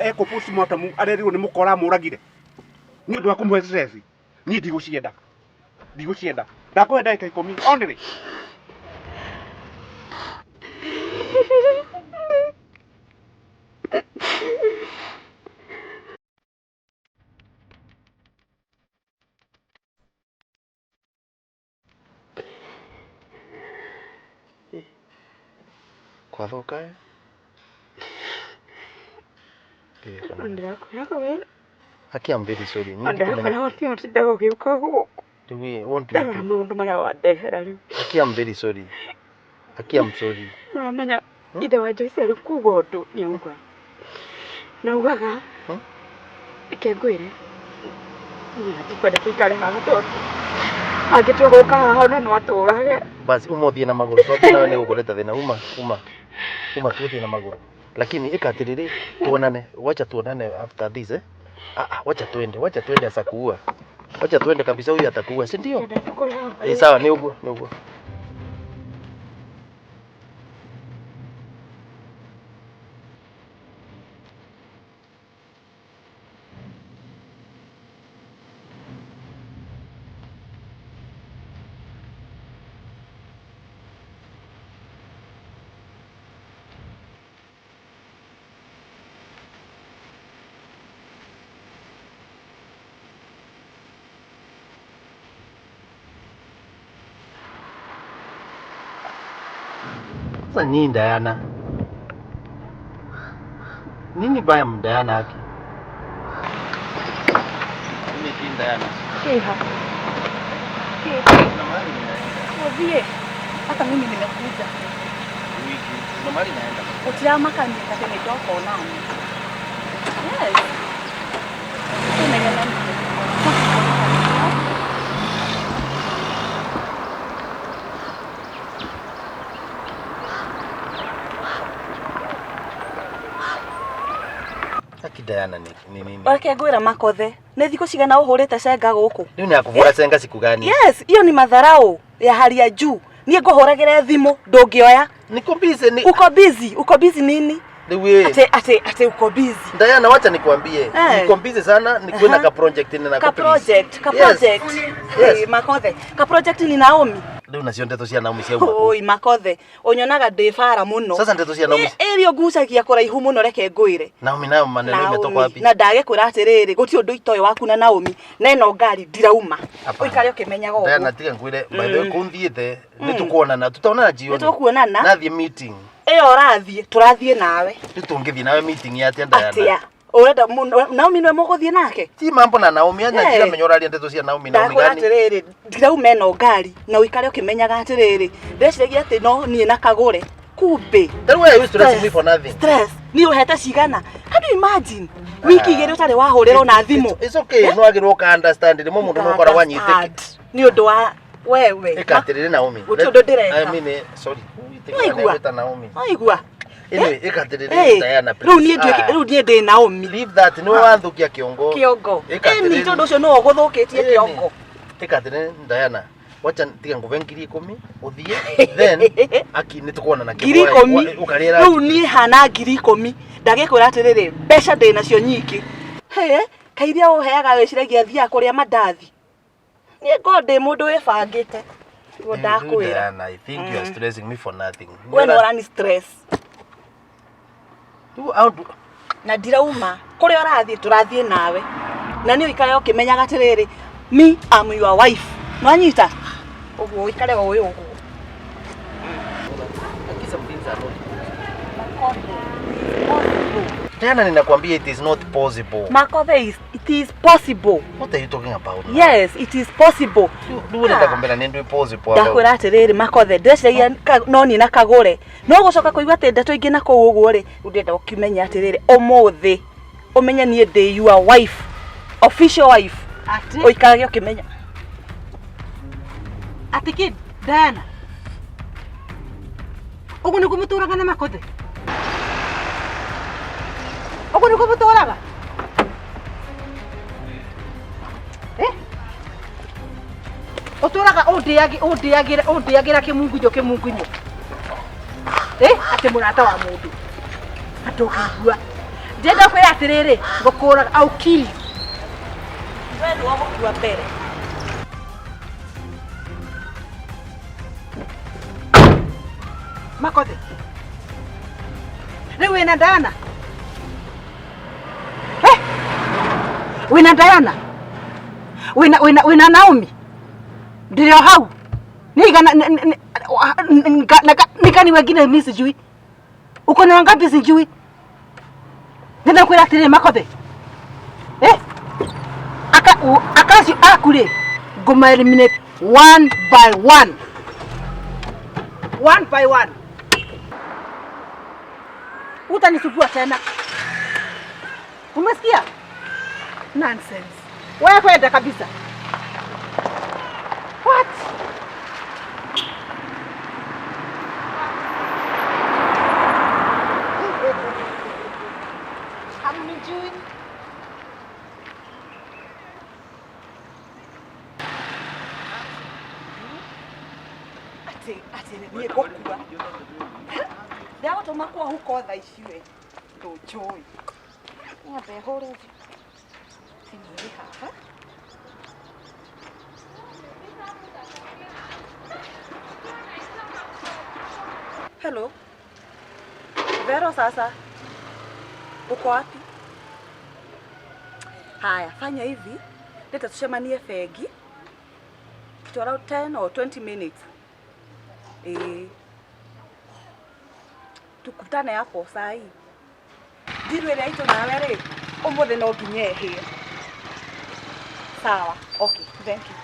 ekwo postmortem arerirwo nĩ mũkora amũragire. Nĩ ũndũ wa kũmũhe stress. Niĩ ndigũcienda. Ndigũcienda. Ndakũhe ndagĩka ikũmi. Only. Kwathuka ĩ? Ndĩrakwĩraga we. Haki I'm very sorry. Niĩ ndikumenya. Ndĩrakwĩra gũtirĩ ũtinda ũgĩũka gũkũ. Rĩu ĩ, want Ndarora me to. maũndũ marĩa wandehera rĩu. Haki I'm very sorry. Haki I'm sorry. Ũramenya ithe wa Joyce arĩ kuga ũndũ nĩauga. Na augaga reke ngwĩre ndikwenda tũikare haha tondũ angĩtua gũka haha ona no atũrage. Basi uma ũthiĩ na magũrũ tondũ nawe nĩ gũkũreta thĩna uma uma uma tu ũthiĩ na magũrũ. Lakini ĩka atĩrĩrĩ tuonane, wacha tuonane after this eh. Ah, ah, wacha tuende, wacha tuende asakuua. Wacha tuende kabisa, huyu atakuua, si ndio? Eh, sawa ni ũguo, ni ũguo. Sasa nini Diana? Nini baya Diana haki? Nini si Diana? Kiha. Ũthiĩ. Hata mimi nimekuja. Wiki, kuna mahali naenda. Ũtiramakania atĩ nĩ ndoka onani. Yes. Tũnegena nĩkĩ? Haki Diana ni ni nini? Reke ngwĩra Makothe, nĩ thikũ cigana ũhũrĩte cenga gũkũ? Rĩu nĩ akũhũra cenga siku gani? Yes, hiyo ni madharau ya hali ya juu. Niĩ ngũhũragĩre thimũ ndũngĩoya. Niko busy ni Uko busy, uko busy nini? Rĩu ĩ. Ate ate ate uko busy. Diana wacha nikwambie. Eh. Niko busy sana, nikuwe na ka project nina Ka project, ka Yes. project. Yes. Eh, Makothe, ka project ni Naomi. Rĩu nacio ndeto cia Naomi ciauma. Oi Makothe, ũnyonaga ndĩ bara mũno. Sasa ndeto cia Naomi. Ĩrĩa ũgucagia kũraihu mũno reke ngwĩre. Naomi nayo maneno imetoka Naomi, wapi? na ndagĩkwĩra atĩrĩrĩ gũtirĩ ũndũ itoĩ waku na Naomi na ĩno ngari ndirauma Hapana. ũikare ũkĩmenyaga ũguo Diana tiga ngwire by the way kũu thiĩte nĩ tũkuonana tutaonana jioni. Nĩ tũkuonana. Nathiĩ meeting. Ĩyo ũrathiĩ tũrathiĩ nawe Rĩu tũngĩthiĩ nawe meeting ya atĩa Diana? atĩa Ũrenda Naomi nĩwe mũgũthiĩ nake? Ti mambo na Naomi anya Eh. ndiramenya ũraria ndeto cia Naomi Naomi Ndakwĩra gani. atĩrĩrĩ, ndirauma ĩno ngari na ũikare ũkĩmenyaga atĩrĩrĩ, ndeciragia atĩ no niĩ na kagũre. Kumbe. Then why are you stressing me for nothing? Stress. Niĩ ũhete cigana? Can you imagine? Wiki igĩrĩ ũtarĩ wahũrĩrwo na thimũ. It's okay, no agĩrwo ũka understand rĩmwe mũndũ no ũkoragwo anyitĩke. Understand. Nĩ ũndũ wa wewe. Ĩka atĩrĩrĩ Naomi. Gũtirĩ ũndũ ndĩreka. I mean, sorry. Waigua? Nĩgwĩta Naomi. Waigua? Anyway, ĩka atĩrĩrĩ Hey, Diana, rĩu niĩ please. nduĩke rĩu niĩ ndĩ Naomi. Leave that, nĩwe wathũkia kĩongo. Kĩongo. Ĩka Ĩni atĩrĩrĩ. tondũ ũcio nĩwe ũgũthũkĩtie Ĩni. kĩongo. Ĩka atĩrĩrĩ Diana. Wacha tiga ngũbe 10,000 ũthiĩ then aki nĩ tũkuonana 10,000. ũkarĩra Rĩu niĩ hana 10,000. Ndagĩkwĩra atĩrĩrĩ, mbeca ndĩ nacio nyingĩ. Hĩ, kairia ũheaga wĩciragia thiaga kũrĩa mandathi. Niĩ ngorwo ndĩ mũndũ wĩbangĩte. Nĩguo ndakwĩra. Diana, I think you are stressing me for nothing. We nĩ ũrani stress. Rĩu how Na ndirauma kũrĩa ũrathiĩ tũrathiĩ nawe. Na nĩ ũikare ũkĩmenyaga atĩrĩrĩ, me am your wife. Nĩwanyita? Ũguo ũikare o ũyũ ũguo. Aki some things are not Diana, ninakwambia it is not possible. Makothe is, it is possible. What are you talking about now? Yes, it is possible. Rĩu ũrenda kũmbĩra nĩ ndũ possible about. Ndakwĩra atĩrĩrĩ Makothe, ndĩreciragia no niĩ na kagũre. No gũcoka kũigua atĩ ndeto ingĩ na kũu ũguo rĩ, rĩu ndĩrenda ũkĩmenye atĩrĩrĩ, ũmũthĩ ũmenye niĩ ndĩ your wife, official wife. Atĩ? Ũikarage ũkĩmenya. Atĩ kĩ Diana? Ũguo nĩguo mũtũraga na Makothe? Ũguo nĩguo mũtũraga? Eh? Ũtũraga ũndĩagĩra ũndĩagĩra kĩmungunyo kĩmungunyo. Eh? Atĩ mũrata wa mũndũ. Andũ ũkĩigua. Ndĩrenda kwĩra atĩrĩrĩ, ngũkũraga, I'll kill you. We nĩwe ũgũkua mbere. Makothe. Rĩu wĩna Diana? Eh? Wĩna Diana? Wĩna wĩna wĩna Naomi? Ndĩrĩ o hau. Nĩ igana nikani wengine mimi sijui. Uko na wangapi sijui. Nenda kwĩra atĩrĩrĩ Makothe. Eh? Aka akacio aku rĩ, ngũma eliminate one by one. One by one. Utanisugua tena. Umesikia? Nonsense. Wewe kwenda kabisa. What? Hamnijui. Atĩ atĩ niĩ ngũkua. Ndagũtũma kwa huko thaa ici we. Ndũnjũĩ. Nyambe hũre thimũ ĩrĩ haha. Hello. Vero sasa. Uko wapi? Haya, fanya hivi. Leta tucemanie bengi. Kitu around 10 or 20 minutes. Tukutane hapo saa hii. Ndiru ĩrĩa itũ nawe rĩ, ũmũthĩ no nginya ĩhĩe. Sawa. Okay, thank you.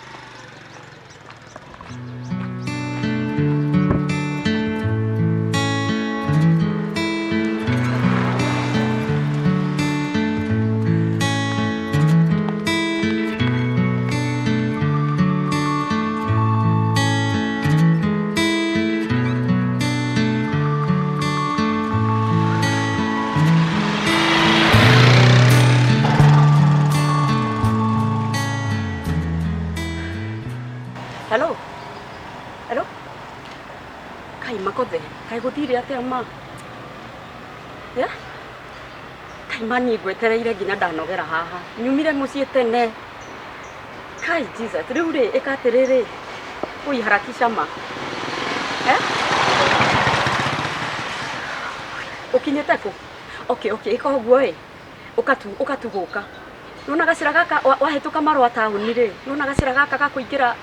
Hello. Hello. Kai Makothe, kai guthire atia ma? Ya? Kai mani ngwetereire nginya ndanogera haha. Nyumire muciĩ tene. Kai Jesus, rĩu rĩ ĩka atĩrĩrĩ. Ui harakisha ma. Eh? Ũkinyĩte kũ? Okay, okay, ĩka ũguo ĩ. Ũkatu gũka. Nona gacĩra gaka wahĩtũka marũa taũni rĩ, nona gacĩra gaka ga kũingĩra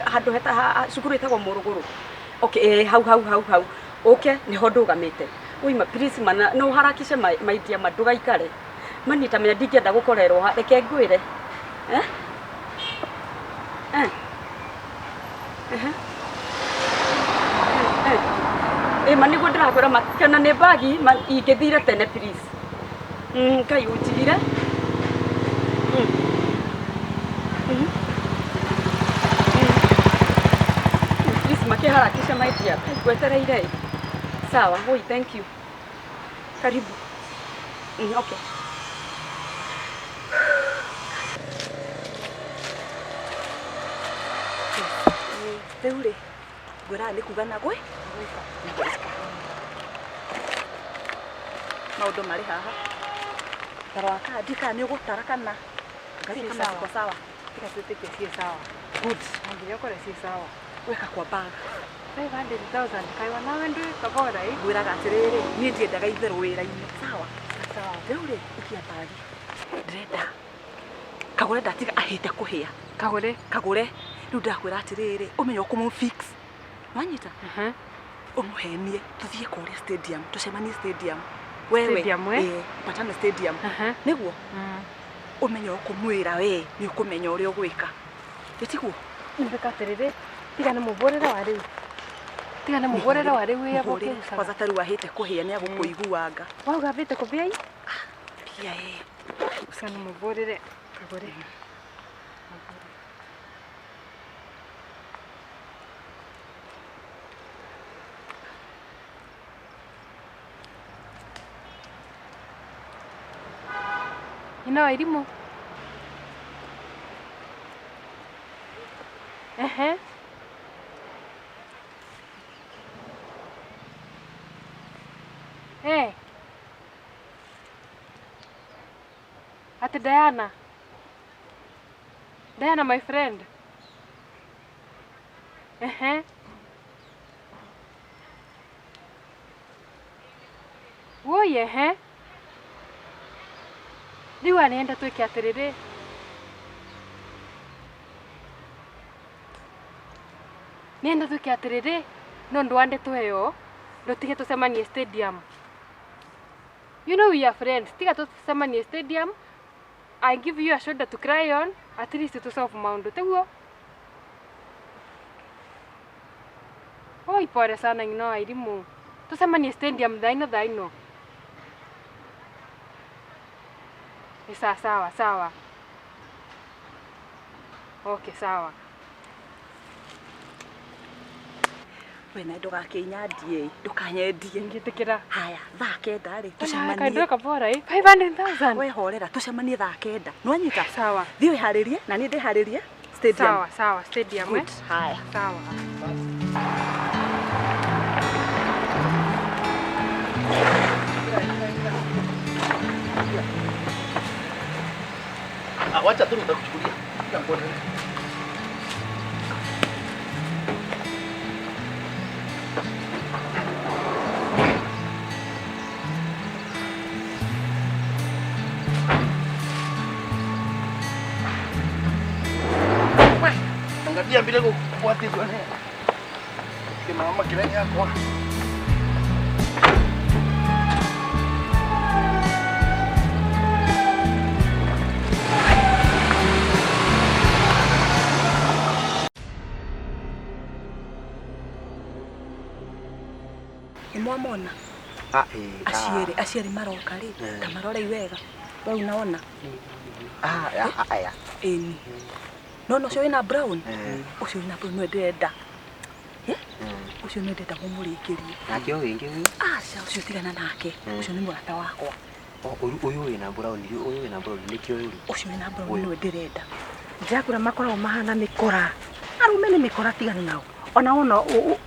handũ heta cukuru ĩtagwo Mũrũgũrũ. Okay, hau hau hau hau. Ũke nĩho ndũgamĩte. Ui ma please mana no harakishe my dear ma ndũgaikare. Mani ta menya ndingĩenda gũkorerwo ha reke ngwĩre. Eh? Eh. Ehe. Eh. Ĩ ma nĩguo ndĩrakwĩra ma kana nĩ mbagi ma ingĩthire tene please. Ngai ũnjigire. Please makĩharakisha my dear. Ngwetereire. Sawa, woi thank you. Karibu. Okay. Rĩu rĩ ngwĩraga nĩ kuga na gwĩ na gwĩka maũndũ marĩ haha tarora kandi kana nĩ ũgũtara kana ngarĩ Ciĩ kana sawa. ciko sawa Tiga twĩtĩkie ciĩ sawa. Good. No nginya ũkore ciĩ sawa. Weka kwa bag. 500,000 kaiwa nawe ndwĩ kabora ĩ. Ngwĩraga atĩrĩrĩ niĩ ndiendaga itherũ wĩra-inĩ sawa Sawa. Rĩu rĩ ikia bagi ndĩrenda kagũre ndatiga ahĩte kũhĩa Kagũre. Kagũre rĩu ndakwĩra atĩrĩrĩ ũmenye ũkũmũ fix wanyita ũmũhenie tũthiĩ kũrĩa stadium tũcemanie stadium wewe Stadium, eh? ĩĩ, patane stadium nĩguo ũmenye ũkũmwĩra we nĩ ũkũmenya ũrĩa ũgwĩka ĩtiguo Nĩmbĩka atĩrĩrĩ tiga nĩ mũbũrĩre wa rĩu tiga nĩ mũbũrĩre wa rĩu ĩ Mũhũrĩre. Kwanza ta rĩu ahĩte kũhĩa nĩ agũkũiguanga wauga ambĩte kũbĩa i pia ĩ tiga nĩ mũbũrĩre kagũre. Ina Wairimu. Ehe. Eh. Ati Diana. Diana my friend. Ehe. Woi ehe. Rĩu arenda twĩke atĩrĩrĩ nĩenda twĩke atĩrĩrĩ no ndũ wa ndeto ĩyo ndũtige tũcemanie stadium. You know we are friends. Tiga tũcemanie stadium. I give you a shoulder to cry on. At least to solve maũndũ tiguo. Oi pole sana ng'ino Wairimu. Tũcemanie stadium thaa ino thaa ino. Ni sawa sawa sawa. Okay sawa. We na ndũgakĩnyandie ndũkanyendie ngĩtĩkĩra haya thaa kenda rĩ Kaindå kabora ĩ 500,000. We horera tũcemanie thaa kenda nĩwanyita Sawa. Thiĩ wĩharĩrie na niĩ ndĩharĩrie stadium. Sawa sawa stadium eh. Good. Haya. Sawa. Ah, wacha tu nitakuchukulia. Kila mkono. Angalia vile kufuatizwa ne. Kimama kile yakwa. Nĩ mwamona Ah, eh, ah. aciĩrĩ aciĩrĩ maroka rĩ Eh. ta marorei wega we unaona Ah, ah, aya. ĩni nona ũcio wĩna brown Eh. ũcio wĩna brown nĩwe ndĩrenda ũcio nĩwe ndĩrenda mũmũrĩkĩrie Nake ũyũ wĩngĩ ũyũ? aca ũcio tigana nake ũcio nĩ mũrata wakwa O, ũyũ ũyũ wĩna brown, ũyũ wĩna brown nĩkĩo ũyũ rĩ? Ũcio wĩna brown Ũyũ. nĩwe ndĩrenda Ndĩrakwĩra makoragwo mahana mĩkora arũme nĩ mĩkora tigana nao ona wona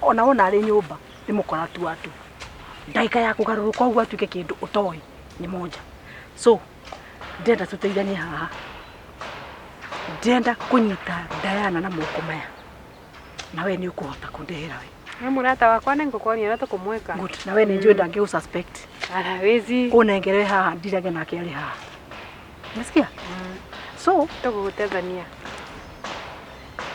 ona wona arĩ nyũmba nĩ mũkora tu atu ndagĩka ya kũgarũrũka ũguo atuĩke kĩndũ ũtoĩ nĩ moja so ndĩrenda tũteithanie haha ndĩrenda kũnyita Diana na moko maya na we nĩ ũkũhota kũndehera we Nĩ mũrata wakwa nĩ ngũkuonia ũrĩa tũkũmwĩka. Good. Na we nĩ njũĩ ndangĩgũ suspect. Hawezi. Ũnengere haha ndirage nake arĩ haha. Umesikia? So tũgũgũteithania.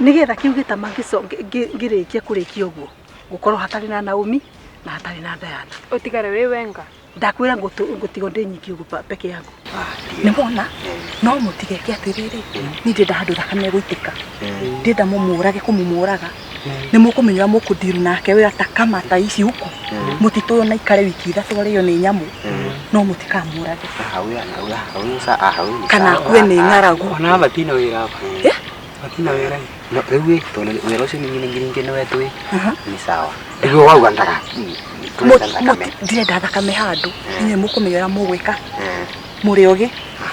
Nĩgetha kĩu gĩtama ngĩrĩkia kũrĩkia ũguo gũkorwo hatarĩ na Naomi Na hatarĩ na Diana. Ũtigare wĩ wenga. Ndakwĩra ngũtigwo ndĩ nyiki ũguo peke yangu. Nĩ wona no mũtigeke atĩrĩrĩ niĩ ndĩrenda handũ thakame ĩgũitĩka ndĩrenda mũmũrage kũmũmũraga nĩ mũkũmenya ũrĩa mũkũndiru nake wĩra ta kama ta ici huko mũtitũ ũyũ na ikare wiki ithatũ arĩo nĩ nyamũ no mũtikamũrage kana akue nĩ ng'aragu ona batina wĩra aba batina wĩra no rĩu tondũ wĩra ũcio ningĩ nĩ wetu ni sawa rĩu wauga ndaga ndirenda thakame handũ inyuĩ mũkũmenya ũrĩa mũgwĩka mũrĩ ogĩ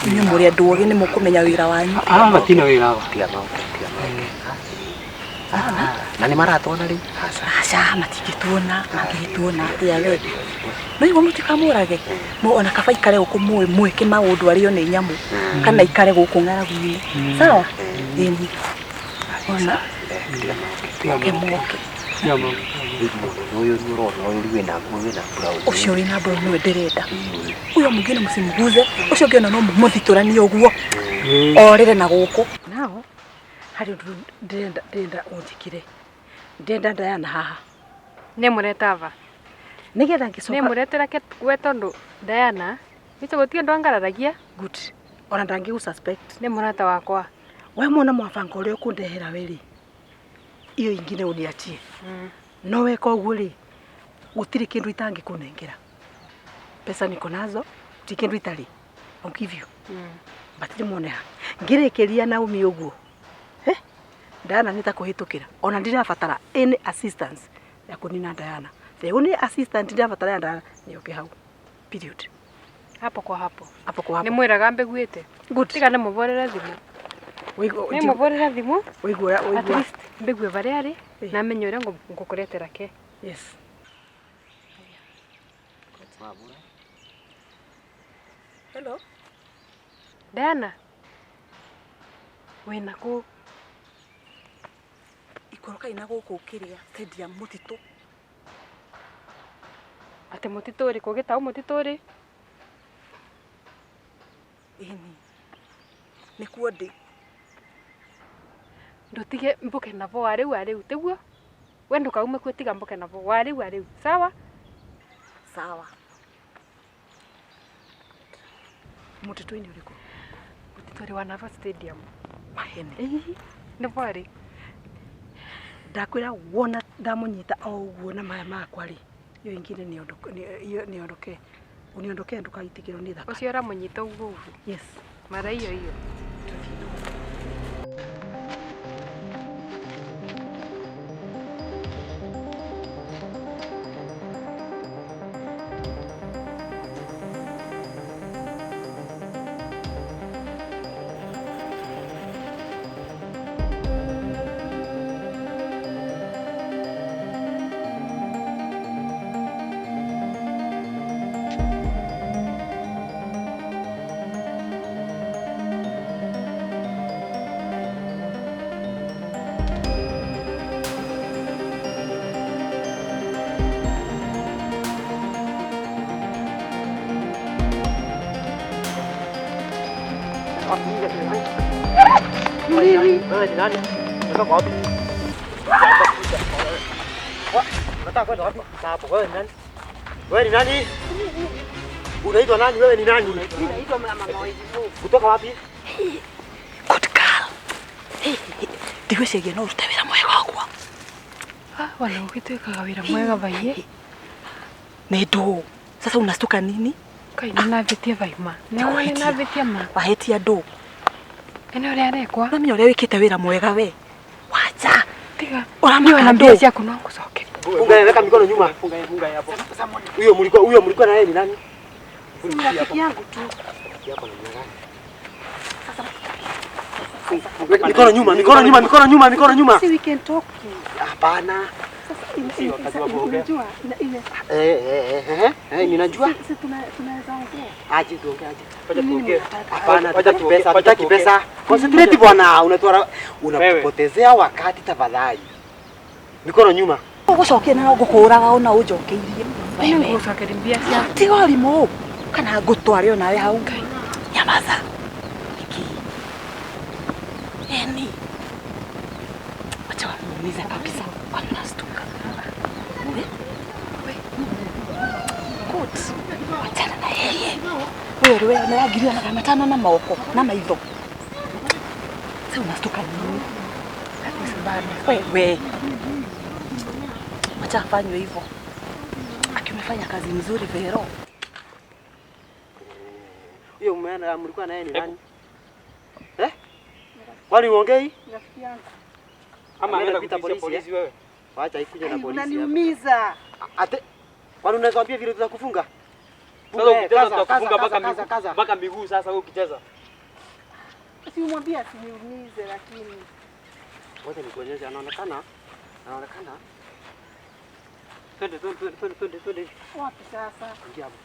inyuĩ mũrĩ andũ ogĩ nĩ mũkũmenya wĩra wanyu aba batina wĩra aba tiga maũke na nĩ maratuona rĩu aca matingĩtuona mangĩgĩtuona atĩa we no igua mũtikamũrage ona kaba ikare gũkũ mwĩke maũndũ arĩo nĩ nyamũ kana ikare gũkũ ng'aragu-inĩ sawa ĩni ona moke moke ũcio wĩna brown nĩwe ndĩrenda ũyũ mũngĩ nĩ mũcimuguze ũcio ũngĩ ona no mũthitũranie ũguo orĩre na gũkũ nao harĩ ũndũ ndĩrenda ũnjĩkĩre ndĩrenda Diana haha nĩ mũretava nĩgetha ngĩcoka nĩ mũretera we tondũ Diana icio gũtirĩ ũndũ angararagia good ona ndangĩgũ suspect nĩ mũrata wakwa we mwona mwabanga ũrĩa ũkũndehera we rĩ iyo ingine uniachie no weka ũguo rĩ gũtirĩ kĩndũ itangĩkũnengera pesa niko nazo ti kĩndũ itarĩ I'll give you but ndĩmuone ha ngĩrĩkĩria Naomi ũguo Diana nĩ ta kũhĩtũkĩra ona ndirabatara any assistance ya kũnina Diana the only assistant ndirabatara ya Diana nĩ oke hau period hapo kwa hapo hapo kwa hapo nĩ mwĩraga mbiguĩte good tiga nĩ mũborere thimũ nĩ mũborere thimũ ũiguo at least mbigue varia arĩ na menye ũrĩa ngũkũretera ke yes hello Diana wĩna kũ ikoroka ina gũkũ kĩrĩa stadium mũtitũ atĩ mũtitũ ũrĩkũ gĩtaũ mũtitũ ũrĩ ĩni nĩkuo ndĩ ndutige mbuke navo warĩu warĩu tiguo we ndũkaume kuo tiga mbuke navo warĩu warĩu sawa sawa mũtitũ-inĩ ũrĩkũ mũtitũ ũrĩ wa Navo stadium mahene nĩvo arĩ ndakwĩra wona ndamũnyita o ũguo na maya makwa rĩ iyo ingine niondoke uniondoke ndũkaitikĩrwo nĩ thakame ũcio ũramũnyita ũguo ũguo yes mara iyo iyo Wewe ni nani? Unatoka wapi? Unataka kwenda wapi? Hapo wewe ni nani? Wewe ni nani? Unaitwa nani? Wewe ni nani? Mimi naitwa mama Wairimu. Kutoka wapi? Good girl. Ndigwĩciria no ũrute wĩra mwega wakwa. Ah, wana ũgĩtuĩkaga wĩra mwega baiye. Nĩ ndũ. Sasa unastuka nini? Kai nĩnavĩtie vaima. Nĩnavĩtie ma. Wahĩtia ndũ. Ene ũrĩa arekwa. Namenya ũrĩa wĩkĩte wĩra mwega we. Wacha. Tiga. Ũramaka na ndũ. mbia ciaku no ngũcoke. Funga weka mikono nyuma. Funga funga hapo. Huyo mlikuwa na yeye ni nani? Rafiki yangu tu. Yako na gani? Mikono nyuma, mikono nyuma, mikono nyuma, mikono nyuma. Si we can talk. Hapana. Sasa wakati wa kuongea. Unajua ile Ninajua. Sisi tunaweza ongea. Aje tuongee aje. Tuongee. Hapana, hatutaki pesa, hatutaki pesa. Concentrate bwana, unatuara unapotezea wakati tafadhali. Mikono nyuma. Ũgũcokia na ngũkũraga ona ũnjokeirie. Nĩngũgũcokeria mbia ciaku. Tiga ũrimũ kana ngũtware onawe hau. Nyamaza. Niki. Eni. Wacha wamuumize kabisa. Wanastuka. Good. Wachana na yeye. Wewe wewe na 500 na maoko na maitho. Sasa unastuka nini? Wewe. Wacha afanywe hivyo. Akimefanya kazi nzuri Vero. Huyo mumeana mlikuwa naye ni nani? Eh? Wali uongei? Rafiki yangu. Ama ameenda kuita polisi wewe. Wacha ikuje na polisi. Unaniumiza. Ate kwani unaweza vile tutakufunga? Sasa ukicheza tutakufunga mpaka miguu. Mpaka miguu sasa wewe ukicheza. Si umwambie asiniumize lakini. Ngoja nikuonyeshe anaonekana. Anaonekana. Twende twende twende twende twende. Wapi sasa? Ingia hapo.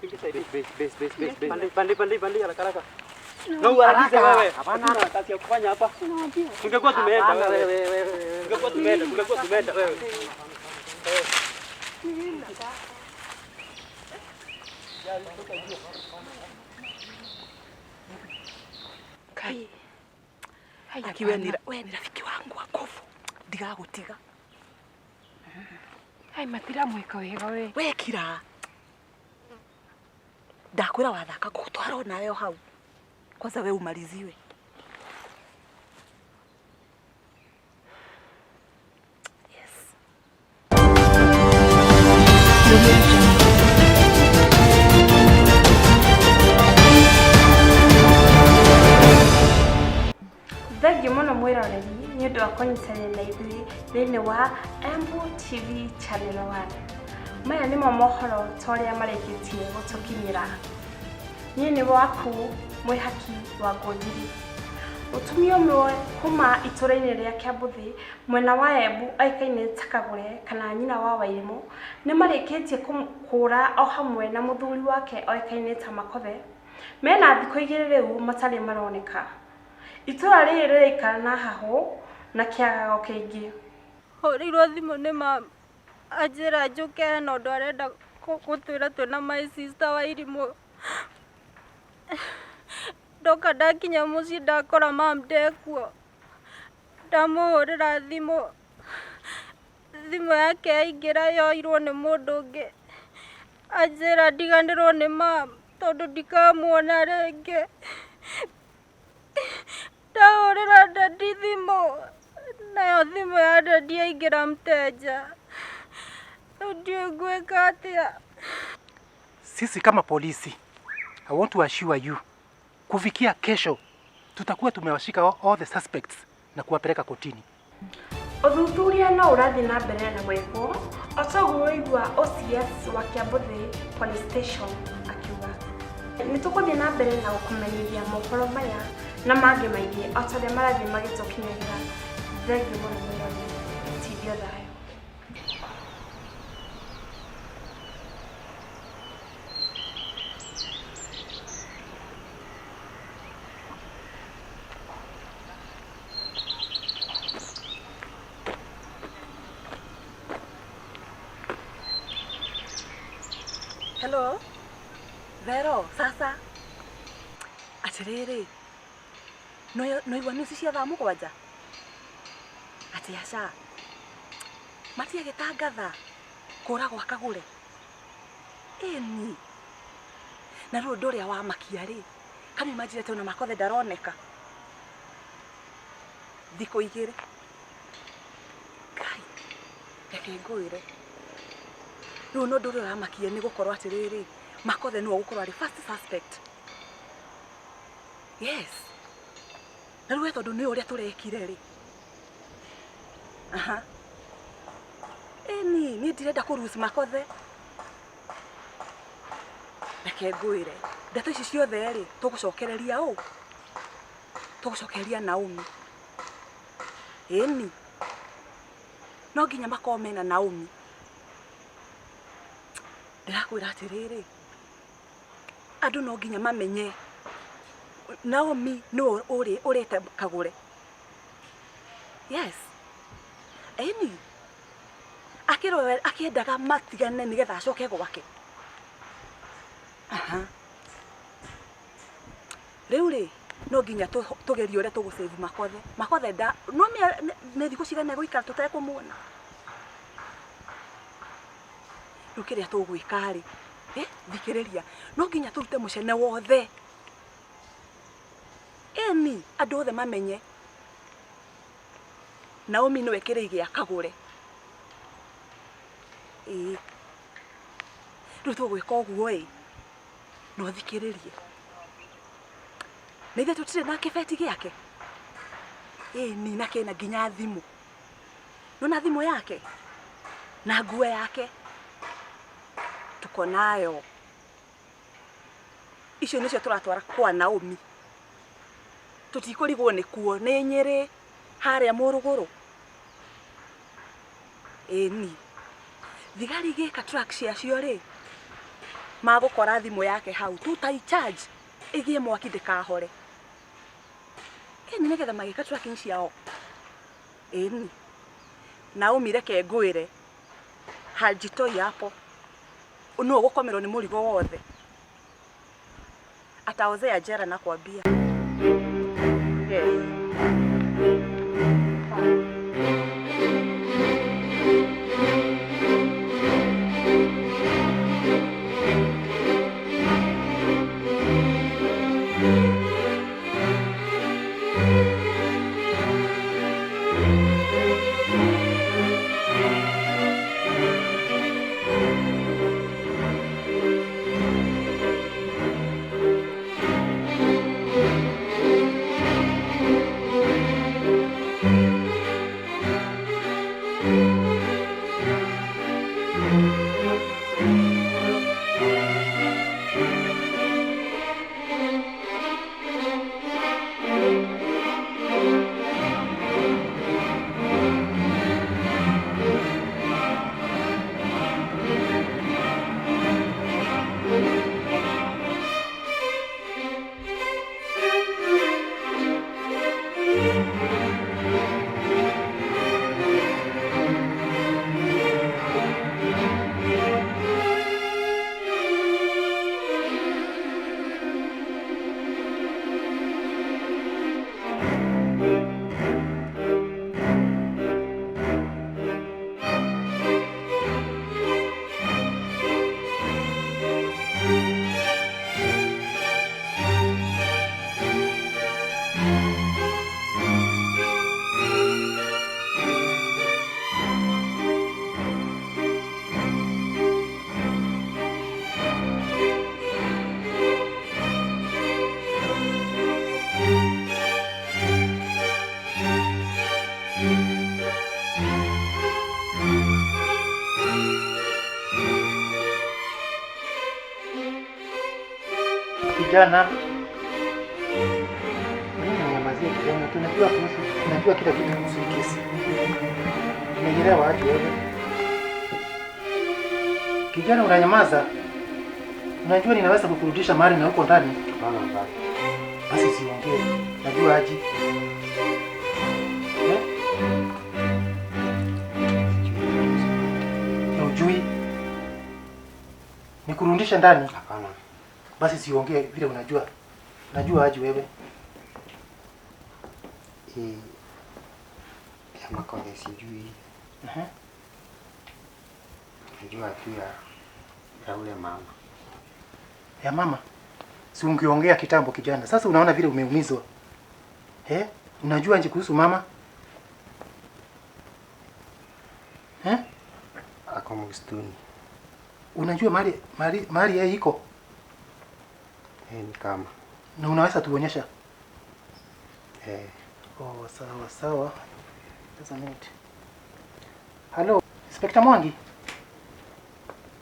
Ingia side. Base base base base. Pande pande pande haraka haraka. Na uharakishe wewe. Hapana. Kazi ya kufanya hapa. Tungekuwa tumeenda wewe. Tungekuwa tumeenda, tungekuwa tumeenda wewe. Kai. Aki we ni rafiki wangu wa nguvu. Ndigagutiga. Hai matiramwika wega we. We kira. Ndakwira wathaka gutwara nawe hau. Kwanza we umaliziwe. Yes. Thengiũ mũno mwĩroreri nĩ ũndũ wa kũnyitanĩra na ithuĩ thĩinĩ wa Embu TV Channel 1. Maya nĩmo mohoro ta ũrĩa marĩkĩtie gũtũkinyĩra. Niĩ nĩ waku mwĩhaki wa Ngũnjiri. Mũtumia ũmwe kuma itũra-inĩ rĩa Kĩambuthi mwena wa Embu oĩkaine ta Kagũre kana nyina wa Wairimu nĩ marĩkĩtie kũra o hamwe na mũthuri wake oĩkaine ta Makothe. Mena thikũ igĩrĩ rĩu matarĩ maroneka. Itũra rĩrĩ rĩraikara na hahũ na kĩagago kĩingĩ. Hũrĩirwo thimũ nĩ mama anjĩra njũke hena ũndũ arenda gũtwĩra twĩna my sister Wairimu. Ndoka ndakinya mũciĩ ndakora mam ndekuo. Ndamũhũrĩra thimũ, thimũ yake yaingĩra yoirwo nĩ mũndũ ũngĩ. Anjĩra ndiganĩrwo nĩ mam tondũ ndikamuona rĩngĩ. Ndahũrĩra dadi thimũ, nayo thimũ ya dadi yaingĩra mteja. Rĩu ndiũĩ ngwĩka atĩa. Sisi kama polisi, I want to assure you, kufikia kesho tutakuwa tumewashika all the suspects na kuwapeleka kotini. Ũthuthuria no ũrathiĩ na mbere na gwĩkwo o toguo ũigua OCS wa Kĩambuthi Police Station akiuga. Nĩ tũgũthiĩ na mbere na gũkũmenyithia mohoro maya na mangĩ maingĩ o ta ũrĩa marathiĩ magĩtũkinyagĩra. Thengiũ mũno mwĩroreri, tindio thayũ. Hello. Vero, sasa. Atiriri. No igua news cia thaa mũgwanja. Ati aca. Matiagĩtangatha kũra gwa Kagũre. Ĩni. Na rĩu ũndũ ũrĩa wamakia rĩ, can you imagine atĩ ona Makothe ndaroneka. Thikũ igĩrĩ. Ngai, reke ngwĩre. Rĩu no ũndũ ũrĩa ũramakia nĩ gũkorwo atĩrĩrĩ, Makothe nĩwe ũgũkorwo arĩ first suspect. Yes. Na rĩu we tondũ nĩ ũrĩa tũrekire rĩ. Aha. Ĩni, niĩ ndirenda kũruci Makothe. Reke ngwĩre, ndeto ici ciothe rĩ, tũgũcokereria ũ? Tũgũcokereria Naomi. Ĩni. No nginya makorwo mena Naomi. Ndĩrakwĩra atĩrĩrĩ, andũ no nginya mamenye Naomi nĩwe ũrĩte Kagũre. Yes. Ĩni. Akĩrwo akĩendaga matigane nĩgetha acoke gwake. Aha. Rĩu rĩ, no nginya tũgerie ũrĩa tũgũsave Makothe. Makothe nda no nĩ thikũ cigana egũikara tũtekũmuona. Rĩu kĩrĩa tũgwĩka rĩ, thikĩrĩria, no nginya tũrute mũcene wothe. Ĩni, andũ othe mamenye. Naomi nĩwe kĩrĩi gĩa kagũre. Ĩĩ. Rĩu tũgwĩka ũguo ĩ, no thikĩrĩrie. Na ithuĩ tũtirĩ na kĩbeti gĩake? Ĩni, na kĩna nginya thimũ. Nona thimũ yake? Na nguo yake? Tuko nayo. Icio nĩcio tũratwara kwa Naomi. Tũtikũrigwo nĩ kuo, nĩ Nyĩrĩ, harĩa Mũrũgũrũ. Ĩni. Thigari igĩka track ciacio rĩ, magũkora thimũ yake hau, tutaicharge ĩgĩe mwaki ndĩkahore. Ĩni nĩgetha magĩka tracking ciao. Ĩni. Naomi reke ngwĩre, hajitoi hapo. Nũ ũgũkomerwo nĩ mũrigo wothe. Ataozea jera nakwambia. Yes. Kijana, mimi nanyamazia kijana, tunajua kuhusu, tunajua kila kitu kuhusu hii kesi. Umeelewa aje wewe? Kijana unanyamaza. Unajua ninaweza kukurudisha mahali na huko ndani. Hapana, hapana. Basi siongee. Najua aje. Eh? Hujui? Nikurudishe ndani? Hapana. Basi siongee vile unajua. Najua aje wewe. Ya Makothe sijui. Najua tu ya ule mama. Ya mama? Si ungeongea kitambo kijana. Sasa unaona vile umeumizwa. Eh? Unajua nje kuhusu mama? Eh? Ako msituni. Unajua mahali yeye iko? Ni kama. Na unaweza tuonyesha? Eh. Oh, sawa sawa. Just a minute. Hello, Inspector Mwangi.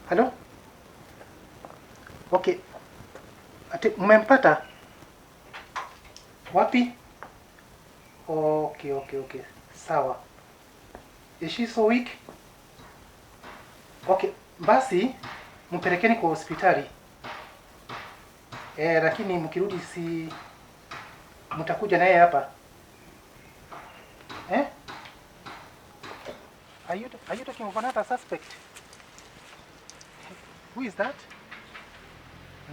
Hello? Okay. Ati mmempata? Wapi? Okay, okay, okay. Sawa. Is she so weak? Okay, basi mpelekeni kwa hospitali. Lakini mkirudi si mtakuja naye hapa. Eh? Are you talking of another suspect? Who is that?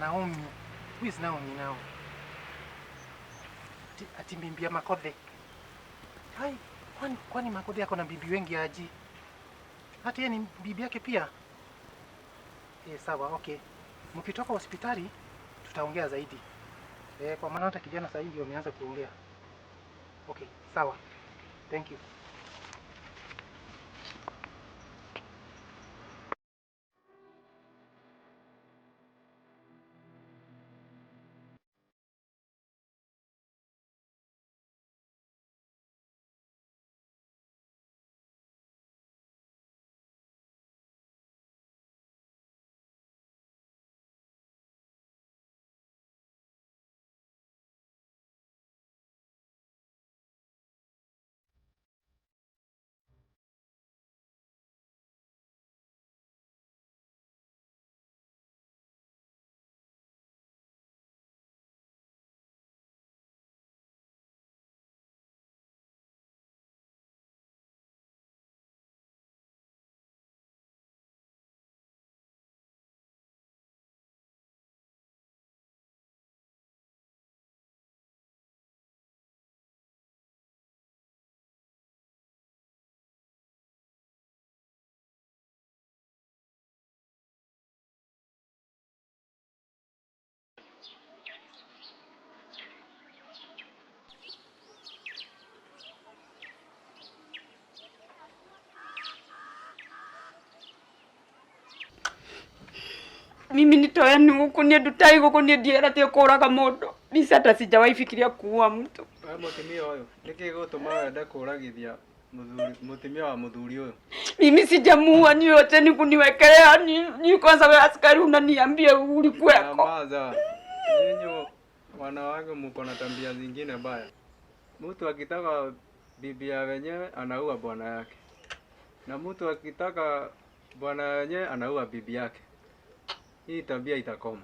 Naomi. Who is Naomi now? Ati bibi ya Makothe. Hai, kwani Makothe ako na bibi wengi aji? Hata yeye ni bibi yake pia. Sawa, okay. Mkitoka hospitali tutaongea zaidi. Kwa maana hata kijana sasa hivi ameanza kuongea. Okay, sawa. Thank you. Mimi nitoe ni huku ni ndutai huku ni ndiera tie kuraga mundu. Mimi hata sijawahi fikiria kuua mtu. Wewe mutumia uyu niki gutuma wende kuragithia muthuri mutumia wa muthuri uyu? Mimi sijamuua, ni yote ni kuniwekelea ni kwanza wewe askari unaniambia ulikuweko. Nyamaza. Nyinyi wanawake mko na tabia zingine mbaya. Mtu akitaka bibi ya wenyewe anaua bwana yake. Na mtu akitaka bwana wenyewe anaua bibi yake. Hii tabia itakoma.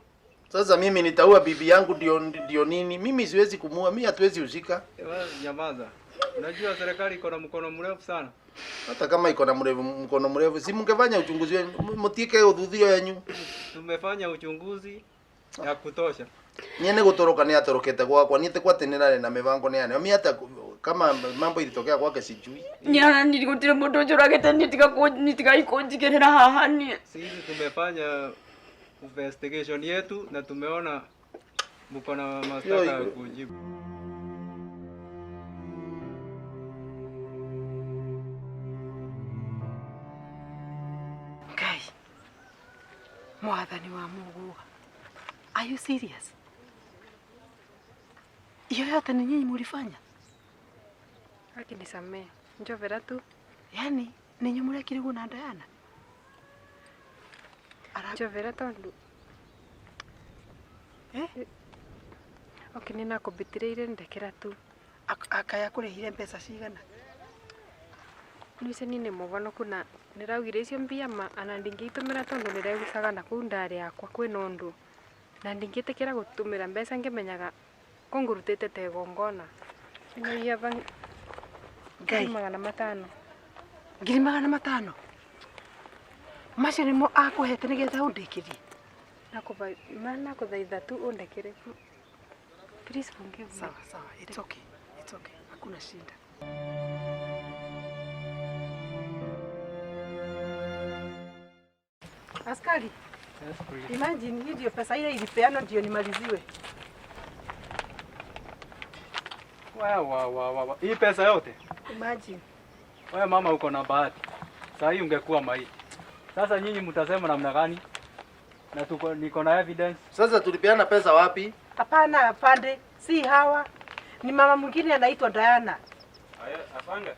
Sasa mimi nitaua bibi yangu ndio nini? Mimi siwezi kumuua, mimi hatuwezi usika. Wewe nyamaza. Unajua serikali iko na mkono mrefu sana. Hata kama iko na mkono mrefu, si mngefanya uchunguzi wenu, mtike udhudhio yenu. Tumefanya uchunguzi ya kutosha. Niene gutoroka ni atorokete gwakwa, niete kwatenera na mibango ni yani. Mimi hata kama mambo ilitokea kwake sijui. Nyana nilikutire mundu njuragete nitiga ikunjigirira haha ni. Sisi tumefanya investigation yetu na tumeona mko na mashtaka ya kujibu. Ngai, mwathani wa Mungu, are you serious? Hiyo yote ni nyinyi mlifanya? Akinisamee, njovera tu. Yaani ninyi mlekirigwo na Diana? Njovera tondu. Okay, nina kubitireire ndekera tu. Akaya kurehire mbeca cigana? Nuice ni muvonoku na niraugire icio mbia ma ana ndingiitumira tondu niregucaga na kuu ndari yakwa kwina undu na ndingitikira gutumira mbeca ngimenyaga kungurutite ta igongona. Nĩiaba 500. 500,000? Macio nĩmo akũhete nĩgetha ũndĩkĩrie? Nakũthaitha tu ũndekere. Please forgive me. Sawa sawa, it's okay. It's okay. Hakuna shida. Askari. Yes, please. Imagine hii ndio pesa ile ilipeanwa ndio nimaliziwe. Wa. Hii pesa yote? Imagine. Wewe mama uko na bahati. Sasa hii ungekuwa maiti. Sasa nyinyi mtasema namna gani? Na tuko niko na evidence. Sasa tulipeana pesa wapi? Hapana, pande, si hawa. Ni mama mwingine anaitwa Diana. Aya, afande.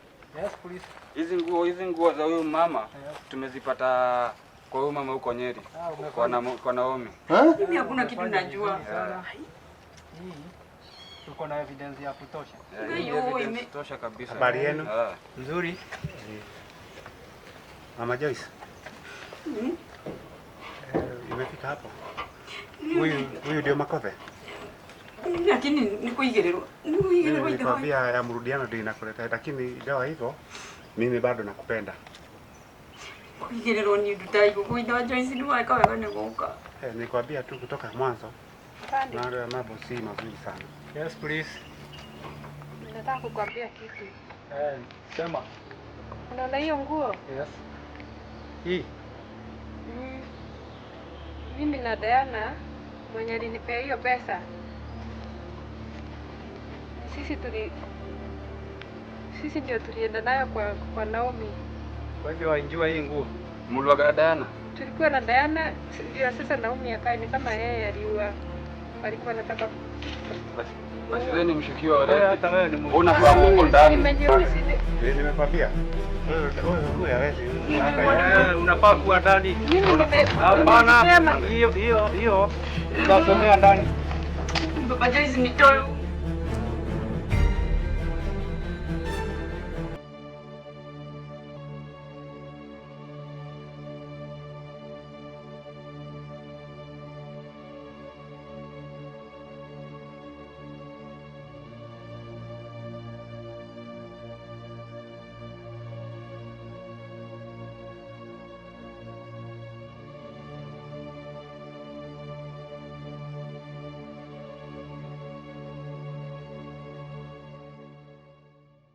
Yes, please. Hizi nguo za huyu mama tumezipata kwa huyu mama huko Nyeri. Kwa Naomi. Mimi hakuna kitu najua. Hii tuko na evidence ya kutosha. Evidence tosha kabisa. Habari yenu? Nzuri. Mama Joyce. Imefika hapo. Huyu ndio Makothe. Lakini nikuigererwa. Nikuigererwa ndio. Nikwambia ya mrudiano ndio inakuleta, lakini ingawa hivyo mimi bado nakupenda. Kuigererwa ni ndutai kuinda Joyce ni waka wega ni guka. Nikwambia tu kutoka mwanzo. Na mambo si mazuri sana. Yes, please. Nataka kukuambia kitu. Sema. Unaona hiyo nguo? Yes. Hii. Mimi na Diana mwenye alinipea hiyo pesa, sisi ndio tulienda nayo kwa Naomi. Kwa hivyo wainjua hii nguo. Mulwaga na Diana. Tulikuwa na Diana, ndio sasa Naomi akae ni kama yeye aliua, alikuwa anataka. Basi wewe ni mshukiwa Wewe already. hata wewe ni Una kwa huko ndani. Nimekwambia. Wewe hawezi. Unafaa kuwa ndani. Mimi Hapana, hiyo hiyo hiyo utasomea ndani. Baba Joyce nitoe.